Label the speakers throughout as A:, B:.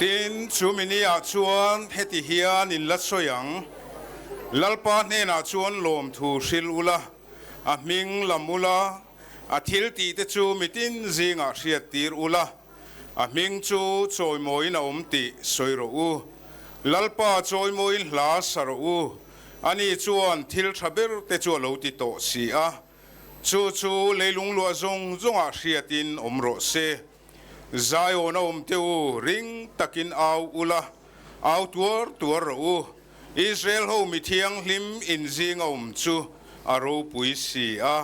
A: Tin, chu mini-ah chuan heti hian in la sawi ang, Lalpa hnenah chuan lawmthu hrilh ula, a hming lam ula, a thil tihte chu mitin zingah hriattir ula, a hming chu chawimawiin a awm tih sawi rawh u. Lalpa chawimawiin hla sa rawh u, ani chuan thil tha ber te chu a lo ti tawh si a, chu chu leilung luah zawng zawngah hriatin awm rawh se. Zion a awm teh u, ring takin au ula, au tuar tuar rawh u. Israel ho mi thianghlim inzing a awm chu a ropui si a,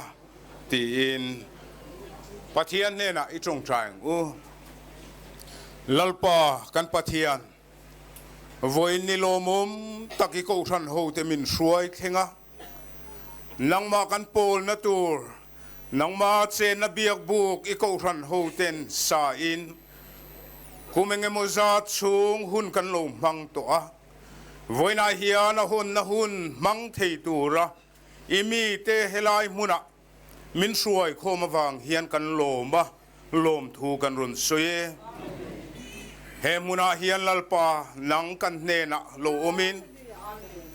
A: tiin Pathian hnenah i tawngtai ang u. Lalpa kan Pathian, vawiin ni lawmawm tak i kohhran hote min hruai thleng a, Nangmah kan pawlna tur, nangmah chenna biakbuk i kohhran hoten sa in kum engemaw zat chhung hun kan lo hmang tawh a. Vawiinah hian a hawnna hun hmang thei tura i mite helai hmunah min hruai khawm avang hian kan lawm a, lawmthu kan rawn sawi e. He hmunah hian Lalpa nang kan hnenah lo awmin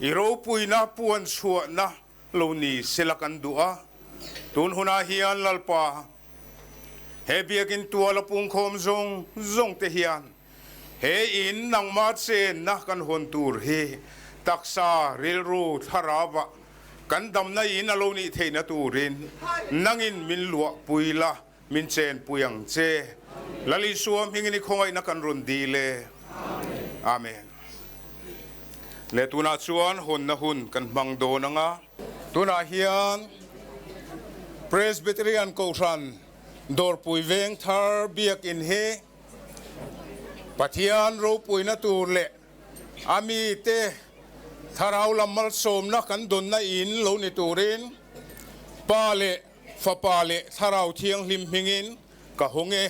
A: i ropuina puan chhuahna lo ni sela kan duh a. Tun hunah hian Lalpa he biakin tual a pungkhawm zawng zawng te hian he in nangmah chenna kan hawn tur hi taksa rilru thlarauah kan damna in a lo nih theihna turin nangin min luahpui la. Min chenpui ang che. Lal Isua hmingin i khawngaihna kan rawn dil e. Amen. Le tunah chuan hawnna hun kan hmang dawn ang a. Tunah hian Presbyterian Kohhran Dawrpui Vengthar Biakin hi Pathian ropuina tur leh a mite thlarau lam malsawmna kan dawnna in lo ni turin Pa leh Fapa leh Thlarau Thianghlim hmingin ka hawng e.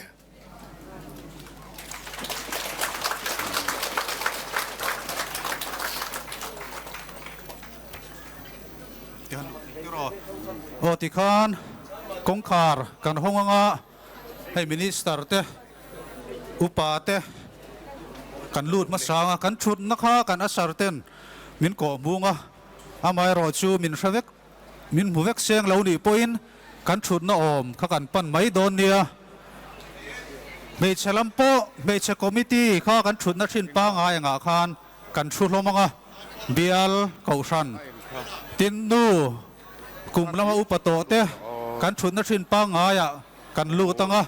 B: Aw tikhan kawngkhar kan hawng anga hei Minister te upa te kan lut hmasa anga kan thutna kha kan usher ten min kawh hmung a, amaherawh chu min hre vek. Min hmu vek seng lo nih pawhin kan thutna awm kha kan pan mai dawn nia. Hmeichhe lam pawh hmeichhe committee kha kan thutna thin pangai angah khan kan thu hlawm ang a, bial kohhran tin nu kum lama upa tawh te kan thutna thin pangaiah kan lut ang a.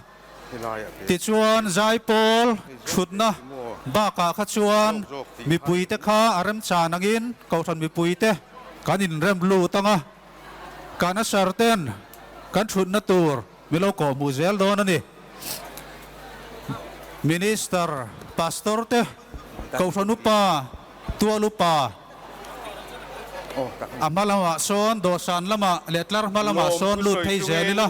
B: Tichuan zaipawl thutna bakah kha chuan mipuite kha a remchan angin kohhran mipuite kan inrem lut ang a, kan asar ten kan thutna tur min lo kawhhmuh zel dawn a ni. Minister, Pastor te, kohhran upa, tual upa a hma lamah sawn dawhsan lamah leh tlar hma lamah sawn lut phei zel ila.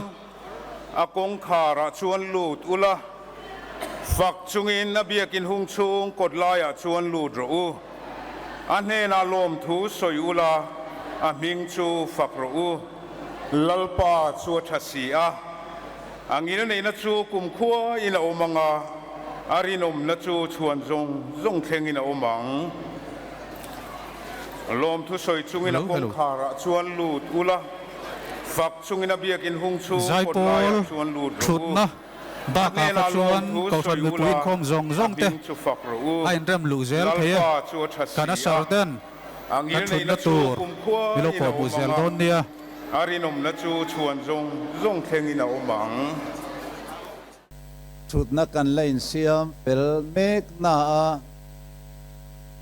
A: A kawngkharah chuan lut ula, fak chungin a biakin hung chhung kawt laiah chuan lut rawh u. A hnenah lawmthu sawi ula, a hming chu fak rawh u. Lalpa chu a tha si a, a ngil neihna chu kumkhuain a awm ang a, a rinawmna chu chhuan zawng zawng thlengin a awm ang. Lawmthu sawi chungin a kawngkharah chuan lut ula. Fak chungin a biakin hung chhung kawt laiah
B: Zaipawl
A: chuan lut rawh u.
B: thutna
A: A
B: bakah kha
A: hnenah
B: chuan
A: lawmthu
B: Kohhran
A: sawi
B: mipui
A: ula,
B: inkhawm zawng
A: a
B: zawng te
A: hming chu fak rawh u.
B: a inrem luh zel thei e.
A: Lalpa chu a tha
B: Kan
A: si a,
B: asar ten
A: a
B: kan
A: ngil
B: thutna
A: neihna chu
B: tur
A: kumkhua
B: mi lo
A: in a
B: kawhhmuh
A: awm
B: zel
A: ang a,
B: dawn nia.
A: a rinawmna chu chhuan zawng zawng thlengin a awm ang.
C: Thutna kan la insiam fel mek na a,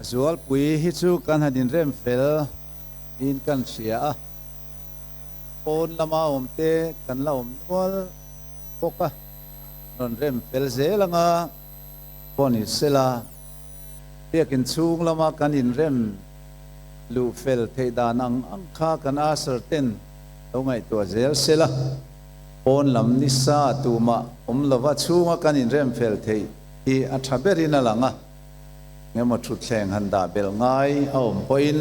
C: Zualpui hi chu kan han inrem fel niin kan hria a, pawn lama awm te kan la awm nual bawk a, rawn rem fel zel anga pawh ni sela, biakin chhung lama kan inrem luh fel theih dan ang ang kha kan usher ten lo ngaihtuah zel sela. Pawn lam nisa tumah awm lova chhunga kan inrem fel theih hi a tha berin a lang a, engemaw thutthleng han dah belh ngai a awm pawhin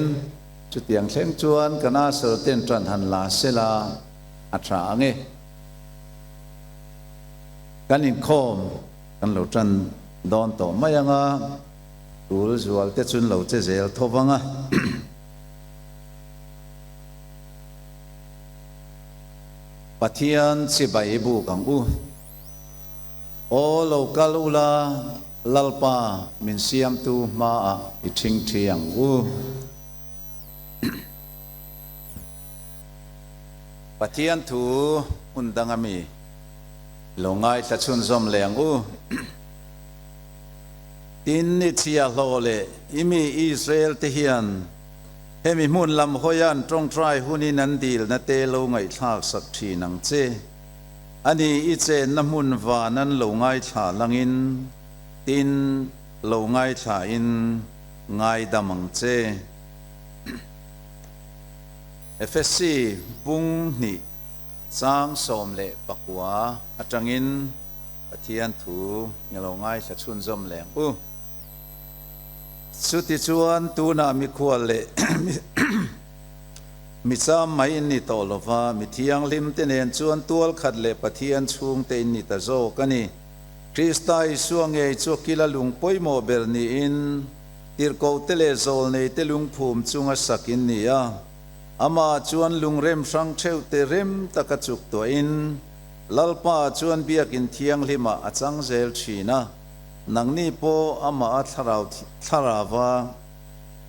C: chutiang thleng chuan kan asal ten tan han la sela a tha ang e. Kan inkhawm kan lo tan dawn tawh mai ang a, tul zual te chun lo che zel tho vang a. Pathian chibai buk ang u. Aw lo kal ula, Lalpa min siamtu hmaah i ṭhingṭhi ang u. Pathian thu hmun danga mi lo ngaithla chhunzawm leh ang u. Tin, i chhiahhlawh leh i mi Israel te hian hemi hmun lam hawia an tawngtai hunin an dilna te lo ngaihthlak sak thin ang che. Ani i chenna hmun van an lo ngaithla langin, tin, lo ngaithla in ngaidam ang che. Efesi bung hnih chang 19 atangin Pathian thu i lo ngaithla chhunzawm leng u. Chutichuan tunah mikhual leh mi cham mai in ni tawh lova, mi thianghlim te nen chuan tual khat leh Pathian chhungte in ni ta zawk a ni. Krista Isua ngei chu kila lung pawimawh ber niin, Tirhkohte leh zawlneite lungphum chunga sak in ni a, amah chuan lungrem hrang theuhte rem taka chuk tuahin Lalpa chuan biakin thianghlimah a chang zel thin a, nangni pawh amah a thlarau thlarava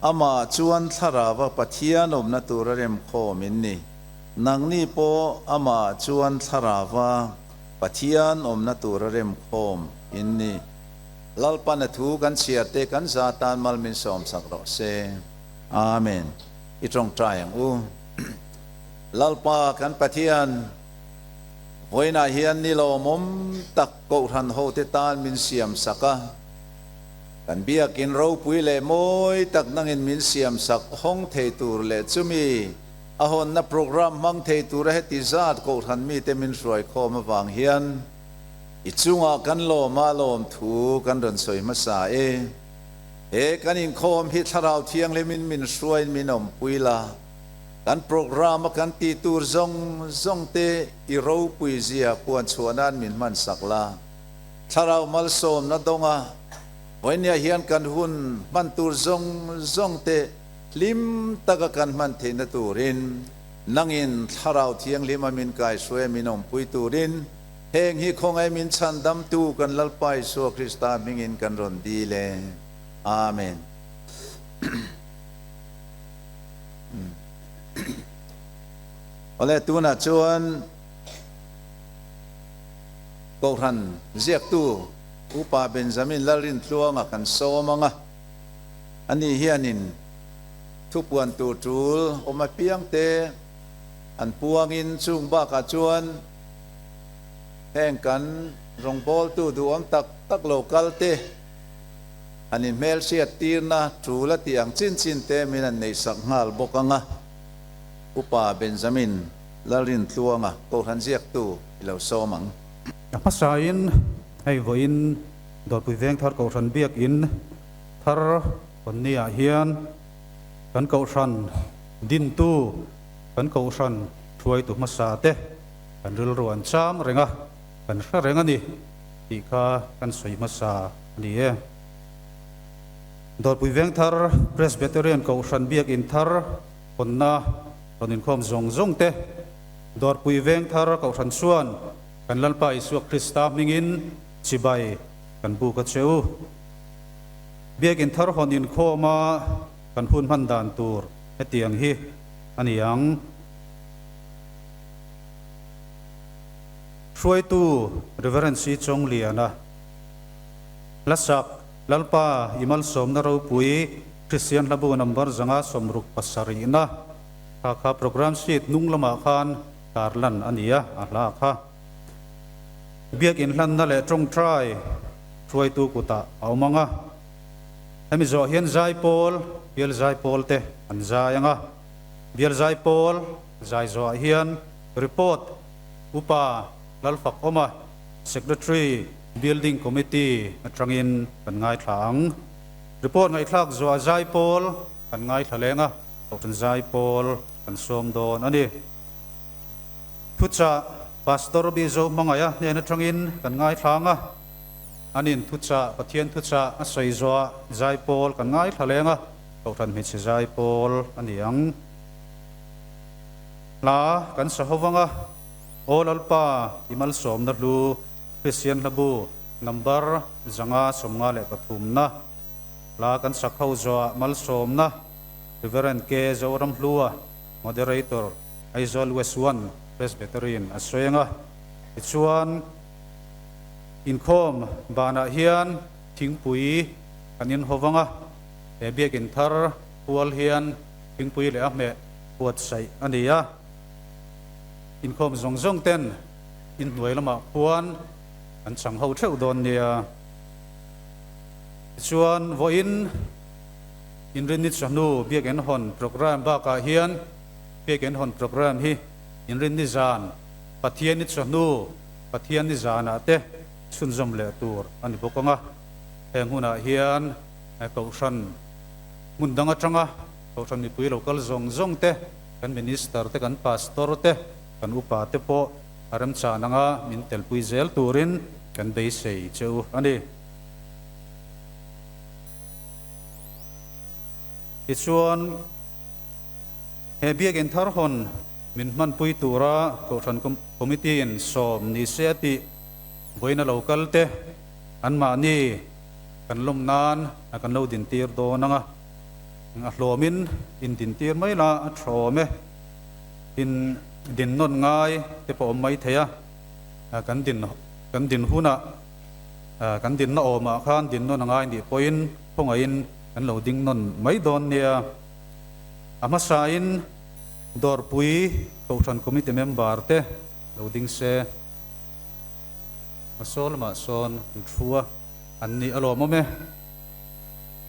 C: amah chuan thlarava Pathian awmna tura remkhawm in ni. Nangni pawh amah chuan thlarava Pathian awmna tura remkhawm in ni. Lalpan a thu kan chhiar te kan za tan mal min sawm sak rawh se. Amen. I tawngtai ang u. Lalpa kan Pathian, vawiinah hian ni lawmawm tak Kohhran hote tan min siam sak a. Kan biakin ropui leh mawi tak nangin min siam sak hawng thei tur leh chumi a hawnna program hmang thei tura heti zat Kohhran mite min hruaikhawm avang hian I chungah kan lawm a lawm thu kan rawn sawi hmasa e. He kan inkhawm hi Thlarau Thianghlimin min hruaiin min awmpui la. Kan program a kan tih tur zawng zawng te i ropui zia puan chhuah nan min hman sak la. Thlarau malsawmna dawnga vawinia hian kan hun hman tur zawng zawng te hlim taka kan hman theihna turin nangin Thlarau Thianghlima min kaihruai min awmpui turin Heng hi khawngaih min chhandamtu kan Lalpa Isua Krista hmingin kan rawn dil e. Amen. Awle tunah chuan Kohhran ziaktu Upa Benjamin Lalrintluanga kan sawm ang a, ani hianin thupuan tur tul awm apiangte an puangin chung bakah chuan Heng kan rawngbawltu duhawm tak tak lo kal te, an inhmelhriat tirna tul a tih ang chin chin te min an neihsak nghal bawk ang a. Upa Benjamin Lalrintluanga Kohhran ziaktu i lo sawm ang.
B: A hmasain hei vawiin Dawrpui Vengthar Kohhran Biakin thar hawnni-ah hian kan Kohhran dintu, kan Kohhran hruaitu hmasa te, Kan rilru an cham reng a, kan hre reng a ni tih kha kan sawi hmasa a ni e. Dawrpui Vengthar Presbyterian Kohhran Biakin thar hawnna rawn inkhawm zawng zawng te, Dawrpui Vengthar Kohhran chuan kan Lalpa Isua Krista hmingin chibai kan buk a che u. Biakin thar hawn inkhawma kan hun hman dan tur hetiang hi a ni ang. Hruaitu Rev. C. Chawngliana, Hlasak, Lalpa i malsawmna ropui Kristian hlabu number 167 na kha kha program sheet hnung lamah khan tarlan a ni a, a hla kha. Biakin hlanna leh tawngtai hruaitu kutah a awm ang a. Hemi zawh hian zaipawl, bial zaipawl te an zai ang a. Bial zaipawl Zai zawhah hian report Upa Lalfakawma, Secretary, Building Committee atangin kan ngaithla ang. Report ngaihthlak zawhah zai pawl kan ngaithla leng a, Kohhran zai pawl kan sawm dawn a ni. Thuchah Pastor Bizo Hmangaiha hnen atangin kan ngaithla ang a. Anin thuchah, Pathian thuchah a sawi zawhah zaipawl kan ngaithla leng a, Kohhran hmeichhe zaipawl a ni ang. Hla kan sa ho vang a, Aw Lalpa i malsawmna hlu Kristian hlabu number 553 na hla kan sak ho zawhah malsawmna Reverend K. Zoramhlua, Moderator, Aizawl West One Presbytery-in a sawi ang a, tichuan, Inkhawm banah hian thingpui kan inhaw vang a, he biakin thar pual hian thingpui leh a hmeh buatsaih a ni a. Inkhawm zawng zawng ten inhnuai lamah khuan an chang ho theuh dawn nia. Tichuan, vawiin Inrinni chawhnu biakin hawn programme bakah hian biakin hawn programme hi Inrinni zan Pathianni chawhnu Pathianni zanah te chhunzawm leh tur a ni bawk ang a, heng hunah hian Kohhran hmun dang atanga Kohhran mipui lo kal zawng zawng te, kan Minister te, kan Pastor te, kan Upa te pawh a remchan anga min telpui zel turin kan beisei che u a ni. Tichuan, he biakinn thar hawn min hmanpui tura Kohhran Committee-in sawm ni se a tih vawiin a lo kal te anmahni kan lawm nan a kan lo dintir dawn ang a, a hlawmin indintir mai la a tha awm e. In din nawn ngai te pawh awm mai thei a, kan din kan din hunah kan dinna awmah khan din nawn a ngai nih pawhin khawngaihin kan lo ding nawn mai dawn nia. A hmasain Dawrpui Kohhran Committee member te lo ding se. A saw lamah sawn an thu a, an ni a lawmawm e.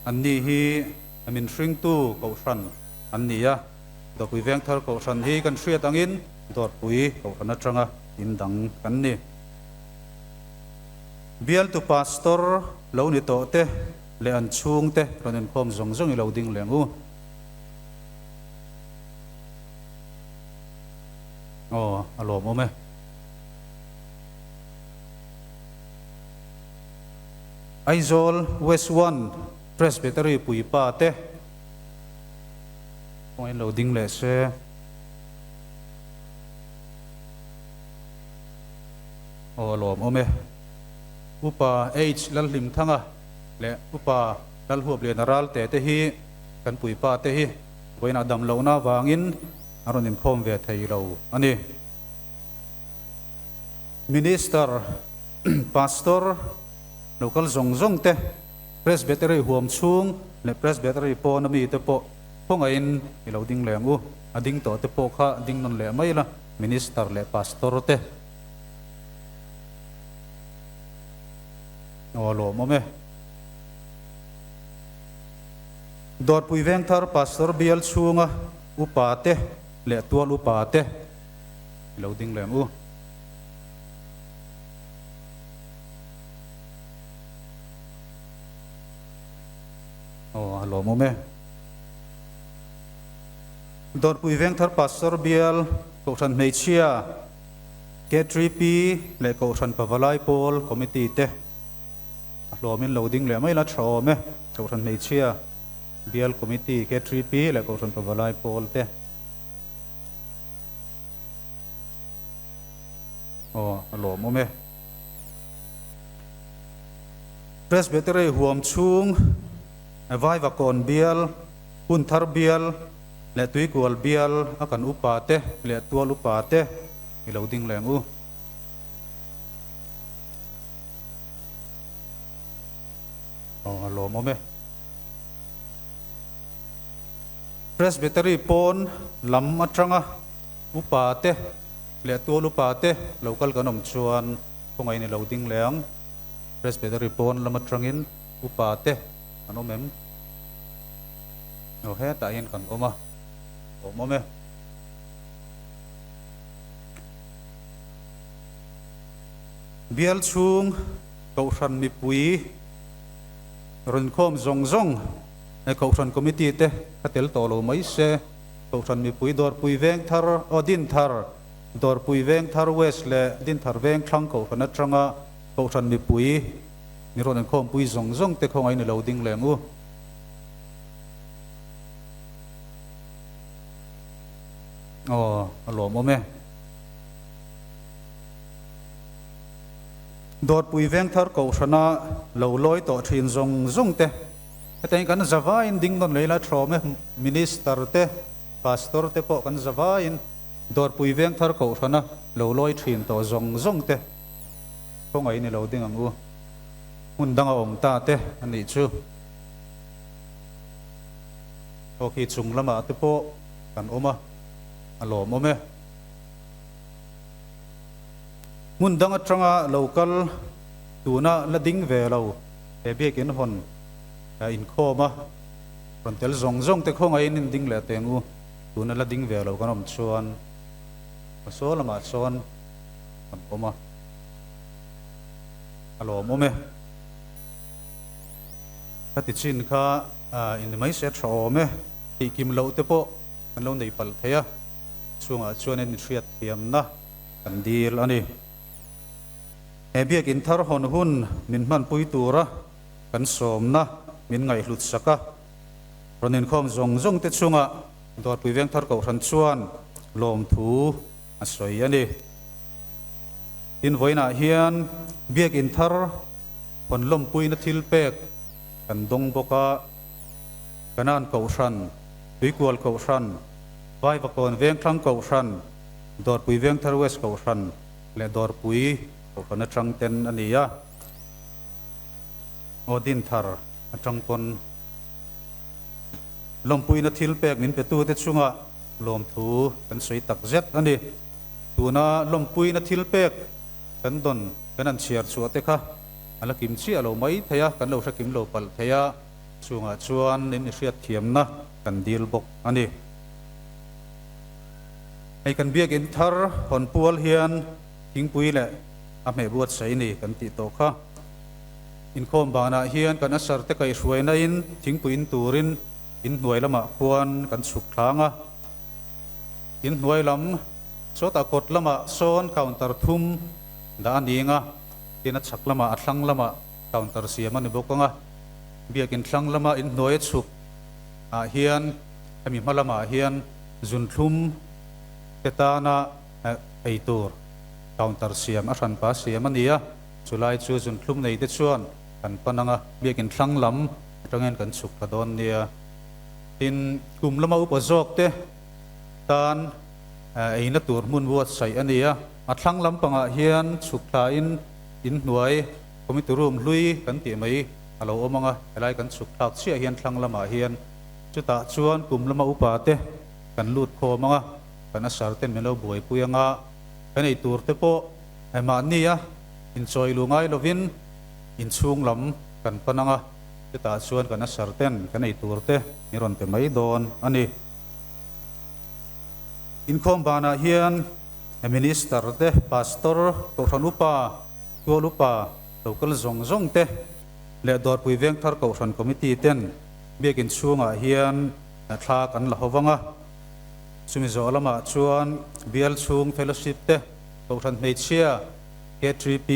B: An ni hi min hringtu Kohhran an ni a, Dawrpui Vengthar Kohhran hi kan hriat angin Dawrpui Kohhran atanga in dang kan ni. Bialtu Pastor lo ni tawh te leh an chhungte rawn inkhawm zawng zawng i lo ding leh ang u. Aw, a lawmawm e. Aizawl West One Presbytery puipa te kawngin lo ding leh se. Aw, a lawmawm e. Upa H Lalhlimthanga leh Upa Lalhuapliana Ralte te hi kan puipa te hi vawiinah dam lohna avangin an rawn inkhawm ve thei lo a ni. Minister, Pastor, local zawng zawng te, Presbytery huam chhung leh Presbytery pawna mite pawh khawngaihin i lo ding leng u. A ding tawh te pawh kha ding nawn leh mai la, Minister leh Pastor te. Aw a lawmawm e. Dawrpui Vengthar Pastor bial chhunga upa te leh tual upa te i lo ding lem u. Aw a lawmawm e. Dawrpui Vengthar Pastor bial Kohhran Hmeichhia K3P leh Kohhran Pavalai Pawl Committee te a hlawmin lo ding leh mai la tha awm e. Kohhran Hmeichhia Bial Committee K3P leh Kohhran Pavalai Pawl te. Aw, a lawmawm e. Presbytery huam chhung Vaivakawn bial, Hunthar bial leh Tuikual bial a kan upa te leh tual upa te i lo ding leng u. Aw, a lawmawm e. Presbytery pawn lam atanga upa te leh tual upa te lo kal kan awm chuan khawngaih in i lo ding leh ang. Presbytery pawn lam atangin upa te an awm em? Aw hetah hian kan awm a, awm awm e. Bial chhung Kohhran mipui rawn khawm zawng zawng he Kohhran Committee te kha tel tawh lo mai se, Kohhran mipui Dawrpui Vengthar aw Dinthar, Dawrpui Vengthar West leh Dinthar Vengthlang Kohhran atanga Kohhran mipui Min rawn inkhawmpui zawng zawng te khawngaih ni lo ding leng u. Aw, a lawmawm e. Dawtpui Vengthar Kohhrana lo lawi tawh thin zawng zawng te, hetiang kan zavaiin ding nawn lei la thawm e, Minister te, Pastor te pawh kan zavaiin Dawtpui Vengthar Kohhrana lo lawi thin tawh zawng zawng te khawngaih ni lo ding ang u. Hmun danga awm ta te a nih chu. Aw khi chung lamah te pawh kan awm a, a lawmawm e. Hmun dang atanga lo kal tuna la ding ve lo he biakin hawn inkhawm a, rawn tel zawng zawng te khawngaihin in ding leh teng u, tuna la ding ve lo kan awm chuan ka saw lamah chuan kan awm a, a lawmawm e. Ka ti chin kha in mai se tha awm e, tih kim loh te pawh kan lo nei palh thei a, chungah chuan in hriatthiamna kan dil a ni. He biakin thar hawn hun min hmanpui tura kan sawmna min ngaihhlut sak a, rawn inkhawm zawng zawng te chungah Dawrpui Vengthar Kohhran chuan lawmthu a sawi a ni. Tin, vawiinah hian biakin thar hawn lawmpuina thil pek kan dawng bawk a, Kanan Kohhran, Tuikual Kohhran, Vaivakawn Vengthlang Kohhran, Dawrpui Vengthar West Kohhran leh Dawrpui Kohhran atang ten a ni a, aw Dinthar atang pawn lawmpuina thil pek min petute chungah lawmthu kan sawi tak zet a ni. Tuna lawmpuina thil pek kan dawn kan han chhiar chhuah te kha a la kim chiah lo mai thei a, kan lo hre kim lo palh thei a, chungah chuan in i hriatthiamna kan dil bawk a ni. Hei kan biakinn thar hawn pual hian thingpui leh a hmeh buatsaih ni kan tih tawh kha. Inkhawm banah hian kan asar te kaihhruaina in thingpui in turin in hnuai lamah khuan kan chhuk thlang a. In hnuai lam sawtah kawt lamah sawn counter thum dah a ning a, tin a chhak lamah a thlang lamah counter siam a ni bawk ang a. Biakinn thlang lama in hnuai a chhuk ah hian hemi hma lamah hian Zunthlum te tana ei tur counter siam a hranpa siam a ni a, chulai chu zunthlum nei te chuan kan pan ang a, biakin thlang lam atangin kan chhuk thla dawn nia. Tin, kum lama upa zawk te tan eina tur hmun buatsaih a ni a, a thlang lampangah hian chhuk thla in inhnuai committee room hlui kan tih mai a lo awm ang a, helai kan chhuk thlak chiah hian thlang lamah hian Chutah chuan kum lama upa te kan lut khawm ang a, kan asar ten min lo buaipui ang a, kan ei tur te pawh mahni a inchawi lu ngai lovin inchhung lam kan pan ang a, chutah chuan kan asar ten kan ei tur te min rawn pe mai dawn a ni. Inkhawm banah hian Minister te, Pastor, Kohhran Upa, Tual Upa, Local zawng zawng te leh Dawrpui Vengthar Kohhran Committee ten Biakin chhungah hian thla kan la ho vang a, chumi zawh lamah chuan Bial chhung Fellowship te, Kohhran Hmeichhia, K3P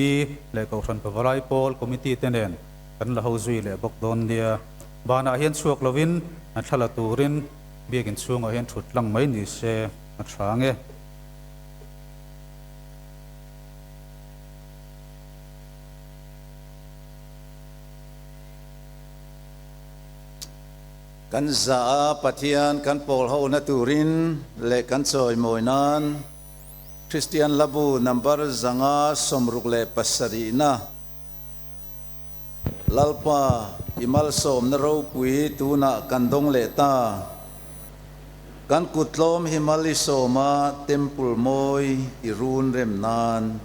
B: leh Kohhran Pavalai Pawl Committee te nen kan la ho zui leh bawk dawn nia. Banah hian chhuak lovin thla la turin Biakin chhungah hian thut tlang mai ni se a tha ang e.
C: Kan za a Pathian kan pawl hona turin leh kan chawimawi nan Kristian Hlabu number 567na Lalpa i malsawmna ropui tunah kan dawng leh ta. Kan kuttlawm hi mal i sawma Temple mawi i run rem nan.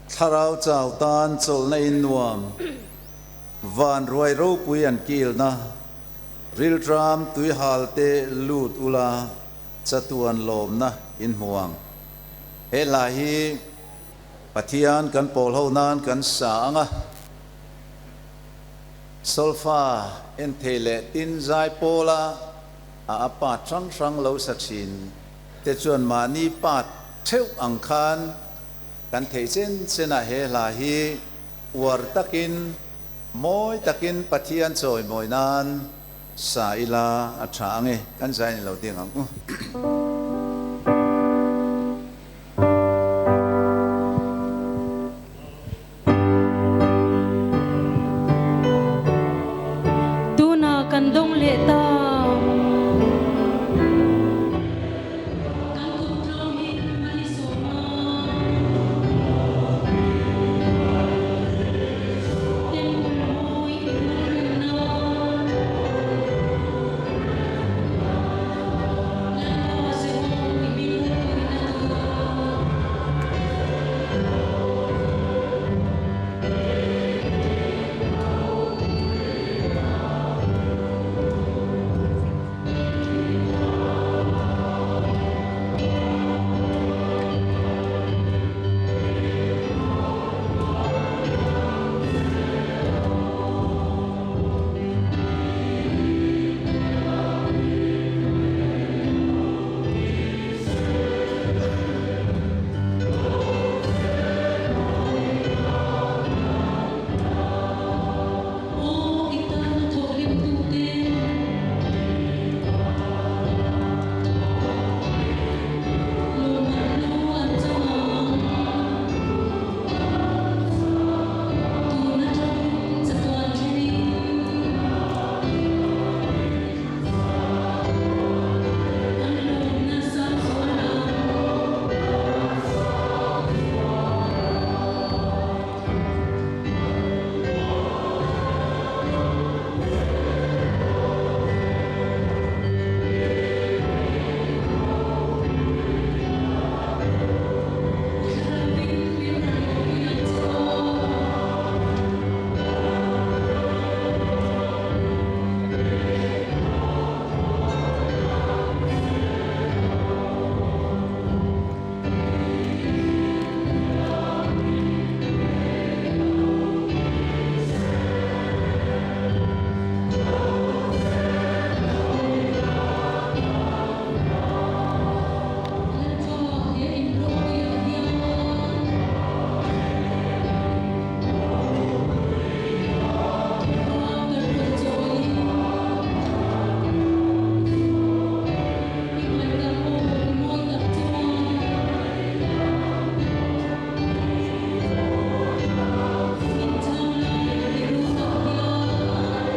C: Thlarau chau tan chawlhna in nuam, van ruai ropui an kilna, riltram tuihal te lut ula chatuan lawmna in hmu ang. He hla hi Pathian kan pawl ho nan kan sa ang a, solfa en thei leh tin zai pawla a a part hrang hrang lo sa thin te chuan mahni part theuh ang khan kan theih chen chenah he hla hi. Uar takin, mawi takin Pathian chawimawi nan sa ila a tha ang e, kan zai ni lo ding ang u.
D: Tunah kan dawng leh ta. Kan kut tlawm hi an i sawm a. Temple mawi i hmanremna. Lalpa Zehawm i hming ropuina tur. Aw, i tana thawk rimtute. Lawmman hnu an chang ang. Tun atangin chatuan thlengin. An lawmna sang zual ang. Thlarauin min rawn awmpui ang che aw. Lalpa, he in ropuiah hian thupha kan rawn chawi. I ngaihdam aw, i mawi tak chunga. Inchhang lai i runah hian.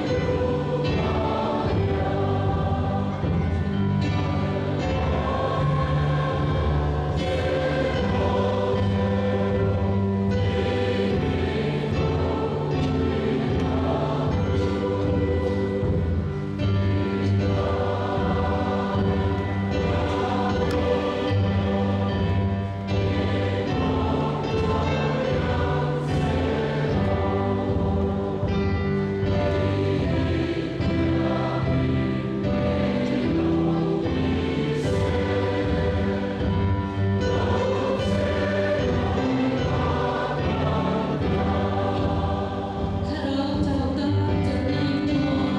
D: Thlarau chau tak chawlhna in tuam.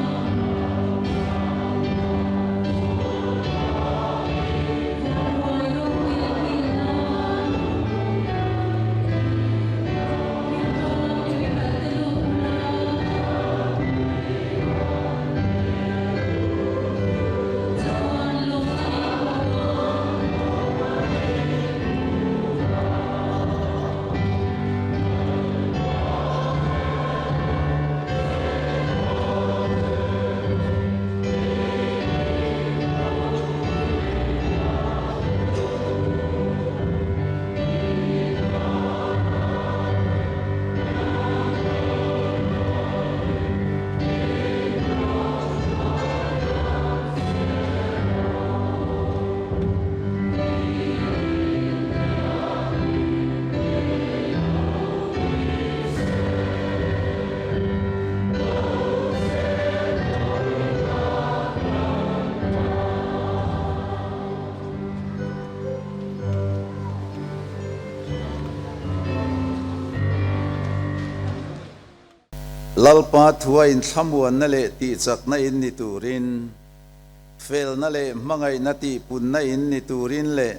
D: Vanruai ropui a kil nan. Hlimtawng i mi kal te lut ula. Chatuan lawmna in hmu ang.
C: Lalpa thua inthlamuanna leh tihchakna in ni turin, felna leh hmangaihna tihpunna in ni turin leh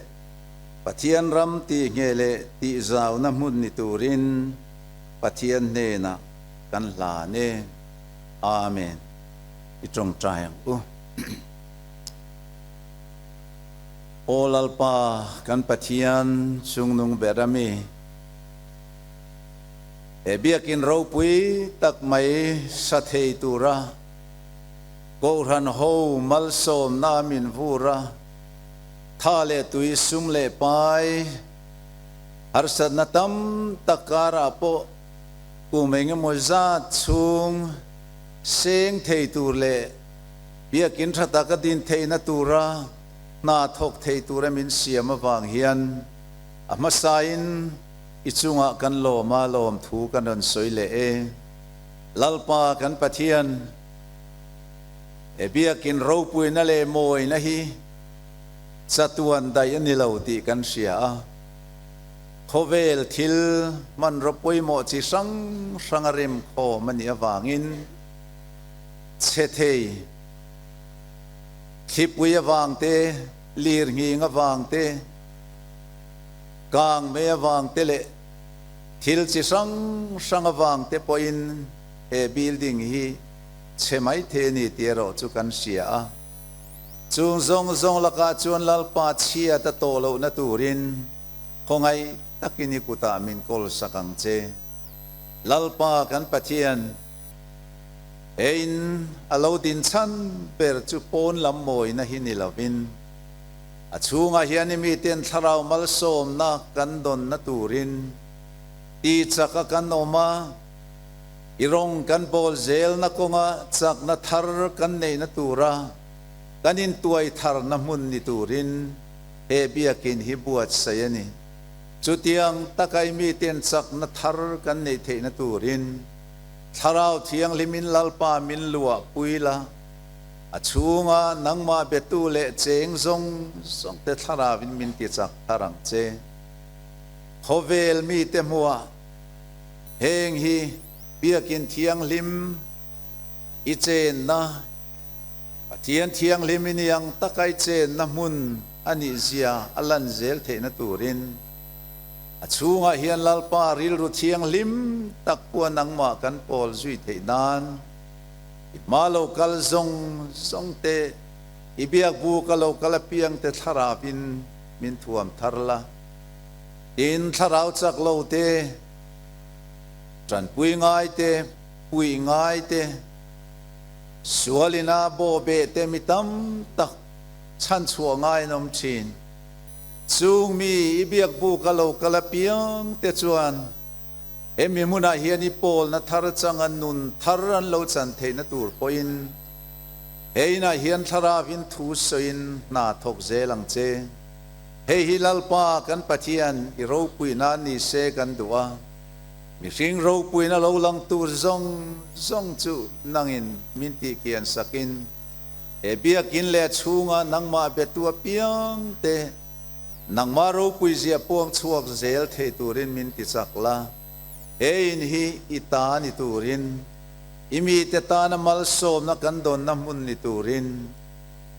C: Pathian ram tihngheh leh tihzauna hmun ni turin. Pathian hnenah kan hlan e. Amen. I tawngtai ang u. Aw Lalpa kan Pathian chungnung ber a mi, he biakin ropui tak mai sa thei tura Kohhran ho malsawmna min vur a, tha leh tui sum leh pai harsatna tam tak karah pawh kum engemaw zat chhung seng thei tur leh biakin tha taka din theihna tura hna thawk thei tura min siam avang hian a hmasain i chungah kan lawm a, lawmthu kan rawn sawi leh e. Lalpa kan Pathian, he biakin ropuina leh mawina hi chatuan daih a ni lo tih kan hria a. Khawvel thil hmanraw pawimawh chi hrang hrang a remkhawm a nih avangin chhe thei, thlipui avang te, lirnghing avang te, kangmei avang te leh thil chi hrang hrang avang te pawhin he building hi chhe mai thei a ni tih erawh chu kan hria a. Chung zawng zawng lakah chuan Lalpa chhiat a tawh lohna turin khawngaih takin i kutah min kawl sak ang che. Lalpa kan Pathian, he in a lo din chhan ber chu pawn lam mawina hi ni lovin, a chhungah hian i miten thlarau malsawmna kan dawnna turin ti chaka kan awm a, I rawng kan bawl zelna kawnga chakna thar kan neihna tura kan intuai tharna hmun ni turin he biakin hi buatsaih a ni. Chutiang taka i miten chakna thar kan neih theihna turin Thlarau Thianghlimin Lalpa min luah pui la, a chhunga nangmah betu leh cheng zawng zawngte Thlarauvin min ti chak thar ang che. Khawvel mite hmuah Heng hi Biakin Thianghlim i chenna, Pathian Thianghlim i ni ang taka i chenna hmun a nih zia a lan zel theihna turin a chhungah hian Lalpa rilru thianghlim tak pawh nangmah kan pawl zui theih nan i hma lo kal zawng zawng te, i biakbuk a lo kal apiang te thlarauin min thuam thar la. Tin, thlarau chak lo te, tanpui ngai te, puih ngai te, sual ina bawhbeh te mi tam tak chhanchhuah ngai an awm thin. Chung mi i biakbuk a lo kal apiang te chuan hemi hmunah hian i pawlna thar changa nun thar an lo chan theihna tur pawhin he inah hian thlarauin thu sawiin hna thawk zel ang che. Hei hi Lalpa kan Pathian i ropuina ni se kan duh a, mihring ropuina lo lang tur zawng zawng chu nangin min tihkian sakin he biakin leh chhunga nangmah betu apiang te nangmah ropui zia puang chhuak zel thei turin min ti chak la, he in hi i ta ni turin, i mite tana malsawmna kan dawnna hmun ni turin.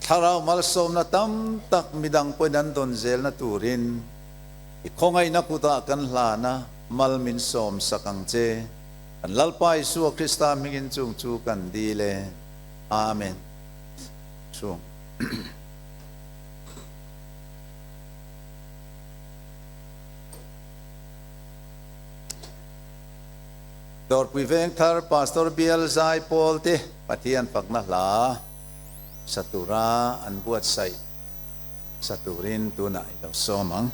C: Thlarau malsawmna tam tak midang pawhin an dawn zelna turin i khawngaihna kutah kan hlan a, mal min sawm sak ang che. Kan Lalpa Isua Krista hmingin chung chu kan dil e. Amen. Chung. Dawrpui Vengthar Pastor Bial Zai Pawl te Pathian fakna hla. Sa tura an buatsaih sa turin tunah i lo sawm ang.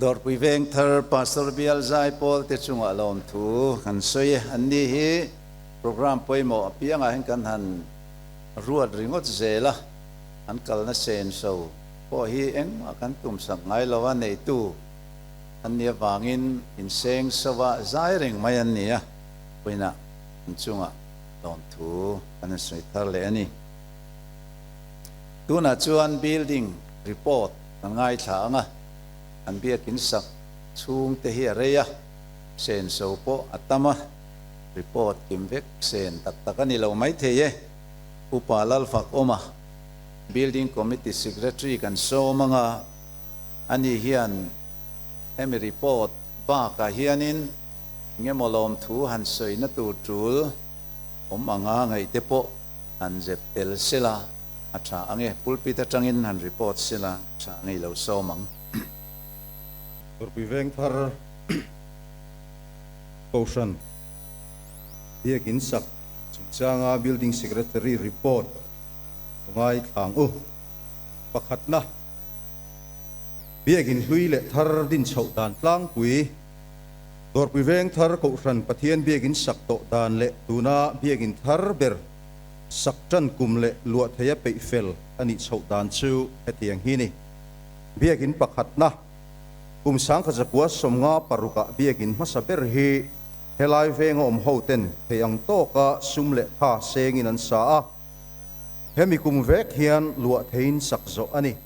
C: Dawrpui Vengthar Pastor Bial Zaipawl te chungah lawmthu kan sawi e. Anni hi programme pawimawh apiangah hian kan han ruat ringawt zel a, an kalna senso pawh hi engmah kan tumsak ngai lo a, neitu an nih avangin inseng sova zai reng mai an ni a, vawiinah an chungah lawmthu kan insawi thar leh a ni. Tunah chuan building report kan ngaithla ang a, an biakin sak chhung te hi a rei a, senso pawh a tam a, report kim vek sen tak tak a ni lo maithei e. Upa Lalfakawma, Building Committee Secretary kan sawm ang a, ani hian hemi report bakah hianin engemaw lawmthu han sawina tur tul awm anga ngaihte pawh han zep tel sela a tha ang e, pulpit atangin han report sela a tha ang e, i lo sawm ang.
E: Dawrpui Vengthar Kohhran Biakin sak chungchanga Building Secretary report ngai thlang u. Pakhatna, Biakin hlui leh thar din chhoh dan tlangpui, Dawrpui Vengthar Kohhran Pathian biakin sak tawh dan leh tuna biakin thar ber sak tan kum leh luah theia peih fel a nih chhoh dan chu hetiang hi ni. Biakin pakhatna, Kum 1956 ah biakin hmasa ber hi helai venga awm hoten thei ang tawka sum leh tha sengin an sa a. Hemi kum vek hian luah theiin sak zawh a ni.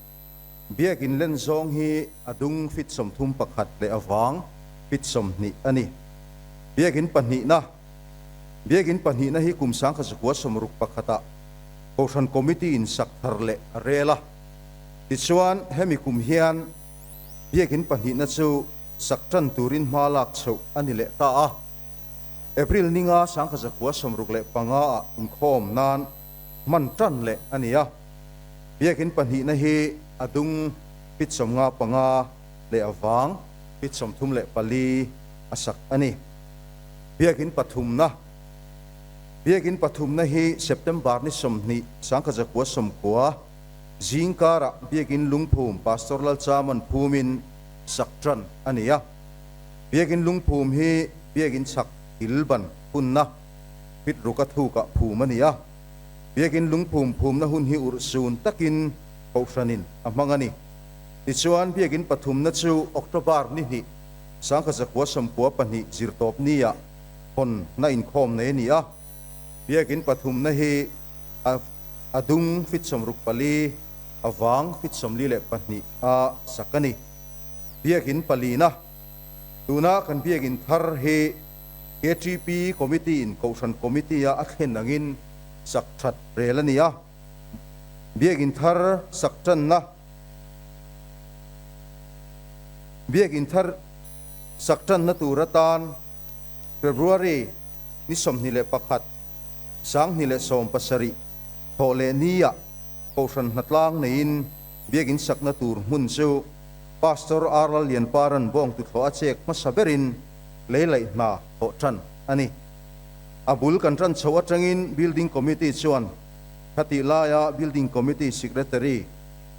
E: Biakin len zawng hi a dung fit 31 leh a vang fit 20 a ni. Biakin pahnihna, Biakin pahnihna hi kum 1961 ah Kohhran Committee in sak thar leh a rel a. Tichuan, hemi kum hian biakin pahnihna chu sak tan turin hma lak chhoh a ni leh ta a. April ninga 1965 ah inkhawm nan hman tan leh a ni a. Biakin pahnihna hi a dung fit 55 leh a vang fit 34 a sak a ni. Biakin pathumna Biakin pathumna hi September ni 20, 1990 zingkarah Biakin Lungphum Pastor Lalchaman phumin sak tan a ni a. Biakin Lungphum hi Biakin chhak kilban hunna fit ruka thukah phum a ni a. Biakin Lungphum phumna hun hi urhsun takin Kohhranin a hmang a ni. Tichuan, Biakin pathumna chu October ni hnih, 1992 zirtawp nia hawn na inkhawm nei a ni a. Biakin pathumna hi a a dung fit 64, a vang fit 42 a sak a ni. Biakin palina, Tuna kan biakin thar hi KTP Committee in Kohhran Committee a a thlen angin sak that rel a ni a. Biakin thar sak tanna, Biakin thar sak tanna tur atan February ni 21, 2017 thawh leh nia Kohhran hnatlang neiin biakin sakna tur hmun chu Pastor R. Lallianparan bawng tuthlawh a chek hmasa berin lei laih hna thawh tan a ni. A bul kan tan chhoh atangin Building Committee chuan. Khatih laia Building Committee Secretary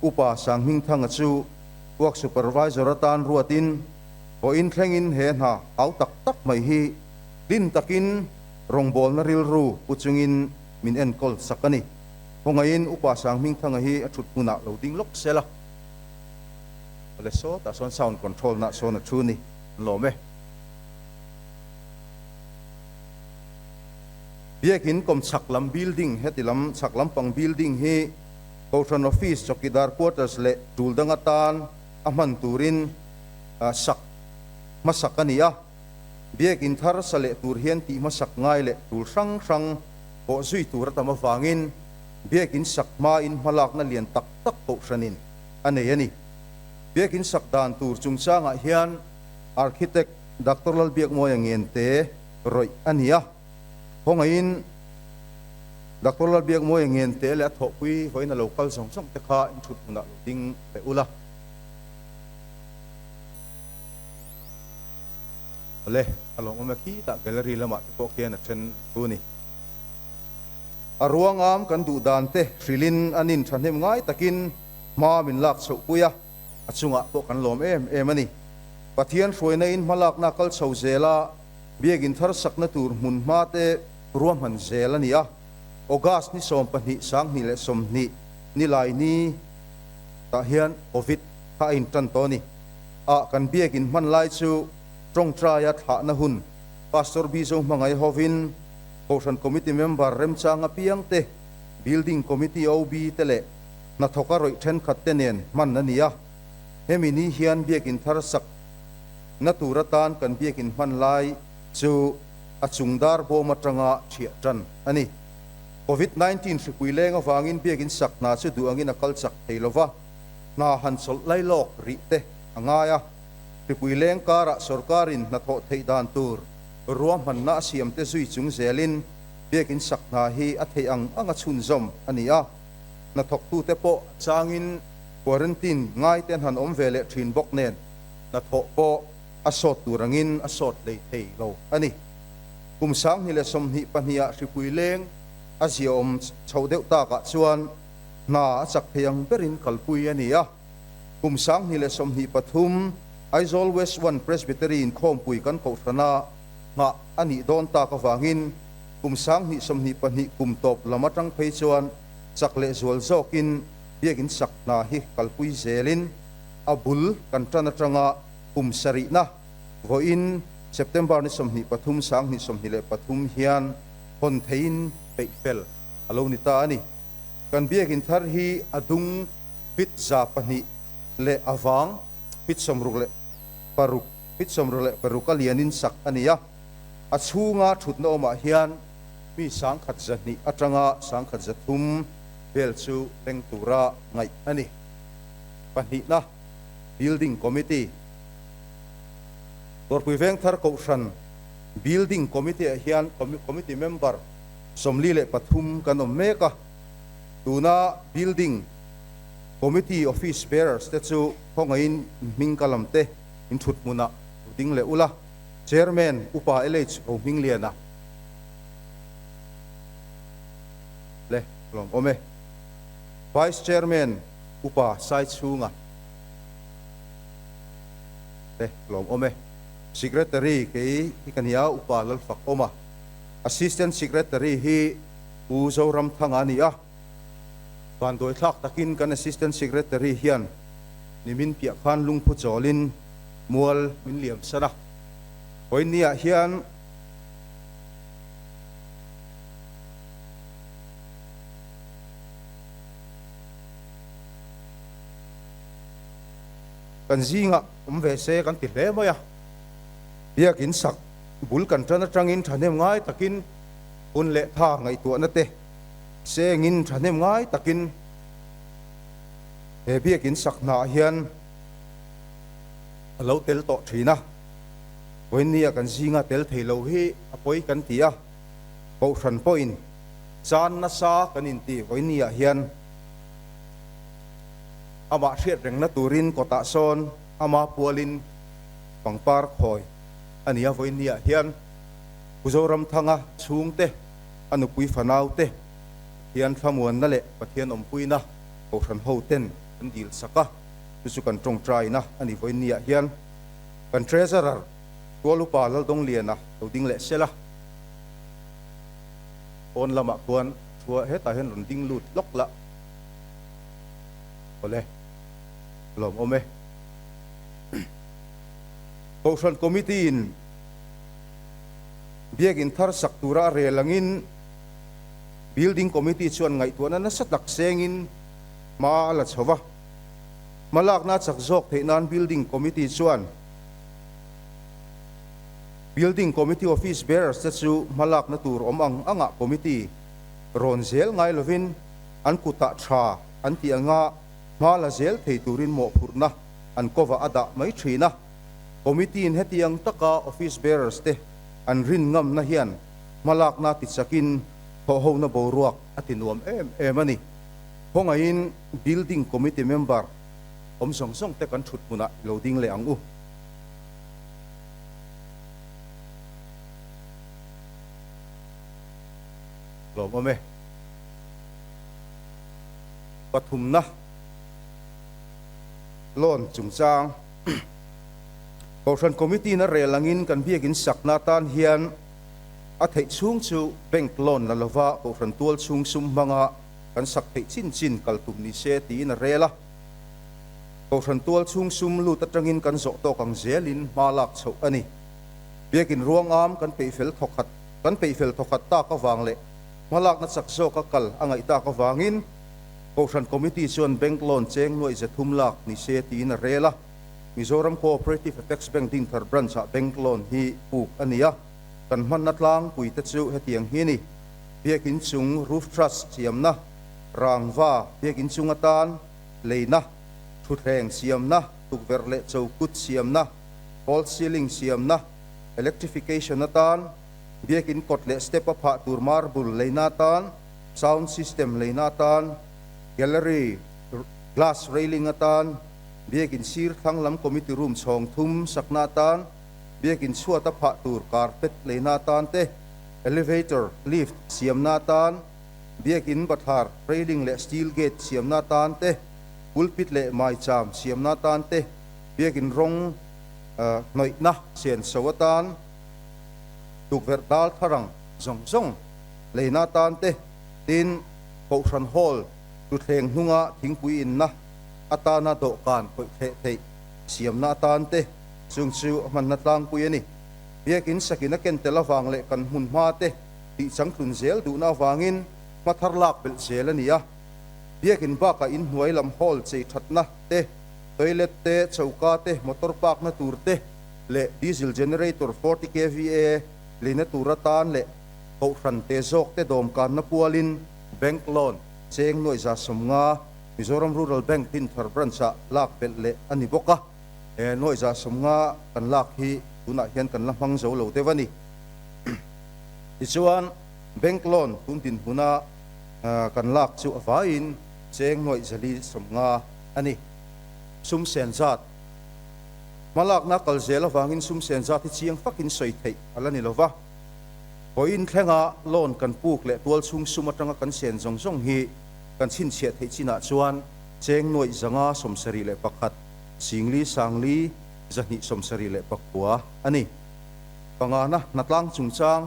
E: Upa Sanghmingthanga chu Work Supervisor atan ruatin vawiin thlengin he hna hau tak tak mai hi tlin takin rawngbawlna rilru pu chungin min enkawl sak a ni. Khawngaihin Upa Sanghmingthanga hi a thut hmunah lo ding lawk sela. Awle sawtah sawn sound control nah sawn a thu ni an lawm e. Biakin kawm chhak lam building heti lam chhak lampang building hi Kohhran Office, Chawkidar Quarters leh tul dang atan a hman turin sak hmasak a ni a. Biakin thar sa leh tur hian tih hmasak ngai leh tul hrang hrang pawh zui tur a tam avangin Biakin sak hmain hmalakna lian tak tak Kohhranin a nei a ni. Biakin sak dan tur chungchangah hian Architect Doctor Lalbiakmawia Ngente rawih a ni a. Khawngaihin Doctor Lalbiakmawia Ngente leh a thawhpui vawiin a lo kal zawng zawng te kha in thut hmunah lo ding leh ula. Awle, a lawmawm e khitah gallery lamah te pawh khian a then thu a ni. A ruangam kan duh dan te hrilhin an in thahnem ngai takin hma min lak chhoh pui a, a chungah pawh kan lawm em em a ni. Pathian hruaina in hmalakna kal chho zela Biakin thar sakna tur hmun hma te ruahman zel a ni a, August ni 12 2020 nilai ni tah hian Covid kha a intan tawh a ni. Ah kan biakin hman lai chu tawngtaia thlahna hun Pastor Bizo hmangai hovin Kohhran Committee member remchang apiang te, Building Committee OB te leh hnathawka rawih thenkhat te nen hman a ni a. Hemi ni hian biakin thar sak na tur atan kan biakin hman lai chu a chung dar bawm atanga thiah tan a ni. Covid 19 hripui leng avangin biakin sak hna chu duh angin a kal chak thei lova, hna han chawlh lai lawk rih te a ngai a. Hripui leng karah sorkarin hnathawh theih dan tur ruahmanna a siam te zui chung zelin biakin sak hna hi a theih ang anga chhunzawm a ni a. Hnathawktute pawh a changin quarantine ngai te an han awm ve leh thin bawk nen hnathawh pawh a sawt tur angin a sawt hlei thei lo a ni. Kum 2022 ah hripui leng a ziaawm chhoh deuh takah chuan hna a chak thei ang berin kalpui a ni a. Kum 2023 Aizawl West One Presbytery inkhawmpui kan kohhrana nghah a nih dawn tak avangin kum 2022 kum tawp lam atang phei chuan chak leh zual zawkin biakin sak hna hi kalpui zelin a bul kan tan atanga kum sarihna vawiin September ni 23 2023 hian hawn theiin peih fel a lo ni ta a ni. Kan biakin thar hi a dung feet 200 leh a vang feet 66 feet 66 a lianin sak a ni a, a chhunga thutna awmah hian mi 1,200 atanga 1,300 vel chu leng tura ngaih a ni. Pahnihna, Building Committee. Dawrpui Vengthar Kohhran Building Committee ah hian Committee member 43 kan awm mek a. Tuna Building Committee Office Bearers te chu khawngaihin hming ka lam te in thut hmunah lo ding leh ula. Chairman Upa LH Rohmingliana le lawm awm e. Vice Chairman Upa Saichhunga te lawm awm e. Secretary kei hi ka nia Upa Lalfak awm a. Assistant Secretary hi Pu Zoramthanga a ni a. Vanduai thlak takin kan Assistant Secretary hian nimin piah khan lungphu chawlin mual min liam san a. Vawiinniah hian Kan zingah awm ve se kan ti hle mai a, biakin sak bul kan tan atangin thahnem ngai takin hun leh tha ngaihtuahna te sengin thahnem ngai takin he biakin sak hnaah hian a lo tel tawh thin a, vawiinnia kan zinga tel thei lo hi a pawi kan ti a, Kohhran pawhin chan nasa kan inti vawiinniah hian amah hriat rengna turin kawtah sawn ama pualin pangpar khawi a ni a, vawiinniah hian Pu Zoramthanga chhungte, a nupui fanau te, Pathian thlamuanna leh Pathian awmpuina Kohhran hoten an dil sak a, chu chu kan tawngtaina a ni vawiinniah hian kan Treasurer Tualupa Laldawngliana lo ding leh sela, pawn lamah khuan thua hetah hian rawn ding lut lawk lah awle lawmawm e. Kohhran Committee in Biakin thar sak tura a rel angin Building Committee chuan ngaihtuahna nasa tak sengin hma a la chho va. Hmalakna a chak zawk theih nan Building Committee chuan Building Committee Office Bearers te chu hmalakna tur awm ang angah Committee rawn zel ngai lovin an kutah tha an tih anga hma la zel thei turin mawhphurhna an kovah a dah mai thin a. Committee-in hetiang taka Office Bearers te an rin ngamna hian hmalakna tichakin thawhhona boruak a ti nuam em em a ni. Khawngaihin Building Committee member awm zawng zawng te kan thut hmunah i lo ding leh ang u. Lawmawm e. Pathumna loan chungchang. Kohhran Committee-in a rel angin kan biakin sakna atan hian a theih chhung chu bank loan la lova Kohhran tual chhung sum hmanga kan sak theih chin chin kal tum ni se tiin a rel a. Kohhran tual chhung sum lut atangin kan zawh tawk ang zelin hma lak chhoh a ni. Biakin ruangam kan peihfel thawkhat kan peihfel thawkhat tak avang leh hma lakna chak zawka kal a ngaih tak avangin Kohhran Committee chuan bank loan cheng nuaih 300 lak ni se tiin a rel a. Mizoram Cooperative Apex Bank Dinthar Branch-ah bank loan hi puk a ni a, kan hmanna tlangpui te chu hetiang hi a ni, Biakin chung roof truss siamna, rangva biakin chung atan leina, thutthleng siamna, tukverh leh chokut siamna, false ceiling siamna, electrification atan, biakin kawt leh step a phah tur marble leina atan, sound system leina atan, gallery glass railing atan, Biakin sir thlang lam committee room chhawng thum sakna atan, biakin chhuata phah tur carpet leina atan te, elevator, lift, siamna atan, biakin bathlar, railing leh steel gate siamna atan te, pulpit leh maicham siamna atan te, biakin rawng hnawihna senso atan, tukverh dal tharang zawng zawng leina atan te, tin Kohhran Hall tuthleng hnunga thingpui inna atana dawhkan khawih thleh theih siamna atan te chung chu a hmanna tlangpui a ni. Biakin sakin a ken tel avang leh kan hmun hma te tih changtlun zel duhna avangin hma thar lak belh zel a ni a. Biakin bakah inhnuai lam hall chei thatna te, toilet te, choka te, motor park na tur te leh diesel generator 40 kva leina tur atan leh kohhran te zawk te dawmkanna pualin bank loan cheng nuaih 150 Mizoram Rural Bank Dinthar Branch-ah lak belh leh a ni bawk a, he nuaih 150 kan lak hi tunah hian kan la hmang zo lo deuh a ni. Tichuan, bank loan tun dinhmuna kan lak chu a vaiin cheng nuaih 450 a ni. Sum sen zat Hmalakna kal zel avangin sum sen zat hi chiang fakin sawi theih a la ni lo va. Vawiin thlenga loan kan puk leh tualchhung sum atanga kan sen zawng zawng hi Kan chhinchhiah theih chinah chuan cheng nuaih 571, singli sangli 274 a ni. Pangana hnatlang chungchang,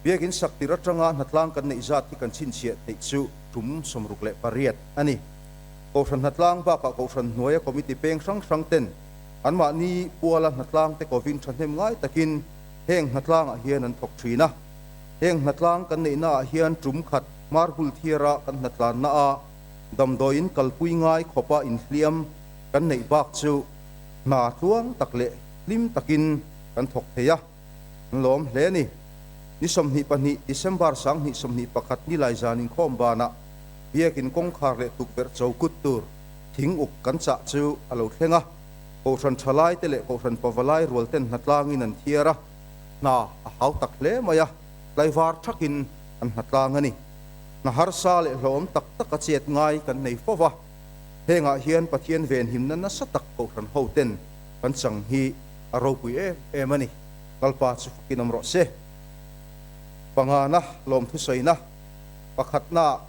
E: Biakin sak tir atanga hnatlang kan neih zat hi kan chhinchhiah theih chu tum 68 a ni. Kohhran hnatlang bakah Kohhran hnuaia committee peng hrang hrang ten anmahni puala hnatlang te kovin thahnem ngai takin heng hnatlangah hian an thawk thin a. Heng hnatlang kan neihnaah hian tum khat Hmar Hulthiara kan hnatlanna a damdawiin kalpui ngai khawpa inhliam kan neih bak chu hna tluang tak leh hlim takin kan thawk thei a, an lawm hle a ni. Ni 22 December 2021 nilai zan inkhawm banah biakin kawngkhar leh tukverh chokut tur thing uk kan chah chu a lo thleng a, Kohhran thalaite leh Kohhran pavalai rualten hnatlangin an thiar a, hna a hau tak hle mai a, tlaivar thakin an hnatlang a ni. Hna harsa leh hlawhawm tak tak a chet ngai kan nei fo va, hengah hian Pathian venhimna nasa tak Kohhran hoten kan chang hi a ropui em em a ni. Lalpa chu fakin awm rawh se. Pangana lawmthu sawina pakhatnaah.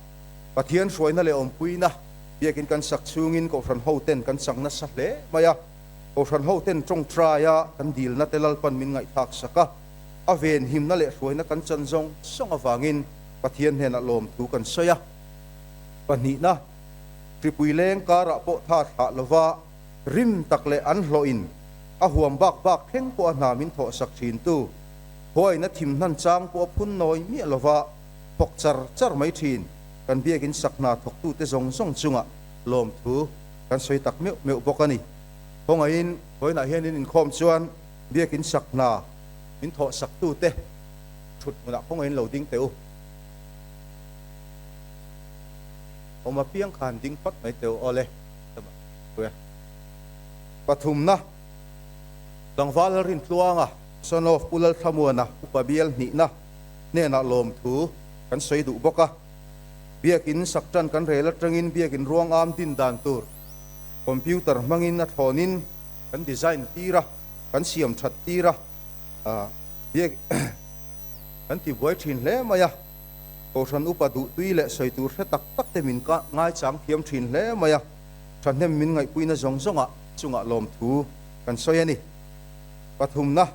E: Pathian hruaina leh awmpuina biakin kan sak chhungin Kohhran hoten kan chak nasa hle mai a. Kohhran hoten tawngtaia kan dilna te Lalpan min ngaihthlak sak a, a venhimna leh hruaina kan chan zawng zawng avangin Pathian hnenah lawmthu kan sawi a. Pahnihna, Hripui leng karah pawh tha thlah lova rim tak leh an hlawhin a huam bak bak thleng pawh a hna min thawhsak thintu, huaina thim hnan chang pawh a phun nawi miah lova thawk char char mai thin kan biakin sak hna thawktute zawng zawng chungah lawmthu kan sawi tak meuh meuh bawk a ni. Khawngaihin vawiinah hian in inkhawm chuan biakin sak hna min thawhsaktute thut hmunah khawngaihin lo ding teh u. Awm apiang khan ding phawt mai teh u aw le. Pathumna, Tlangval Lalrintluanga, Son of Pu Lalthlamuana upa bial hnihna hnenah lawmthu kan sawi duh bawk a. Biakin sak tan kan rel atangin biakin ruang am din dan tur computer hmangin a thlawnin kan design tir a, kan siam that tir a, biak kan ti buai thin hle mai a. Kohhran upa duhtui leh sawi tur hre tak tak te min ngaichang thiam thin hle mai a, thahnem min ngaihpuina zawng zawngah chungah lawmthu kan sawi a ni. Pathumna,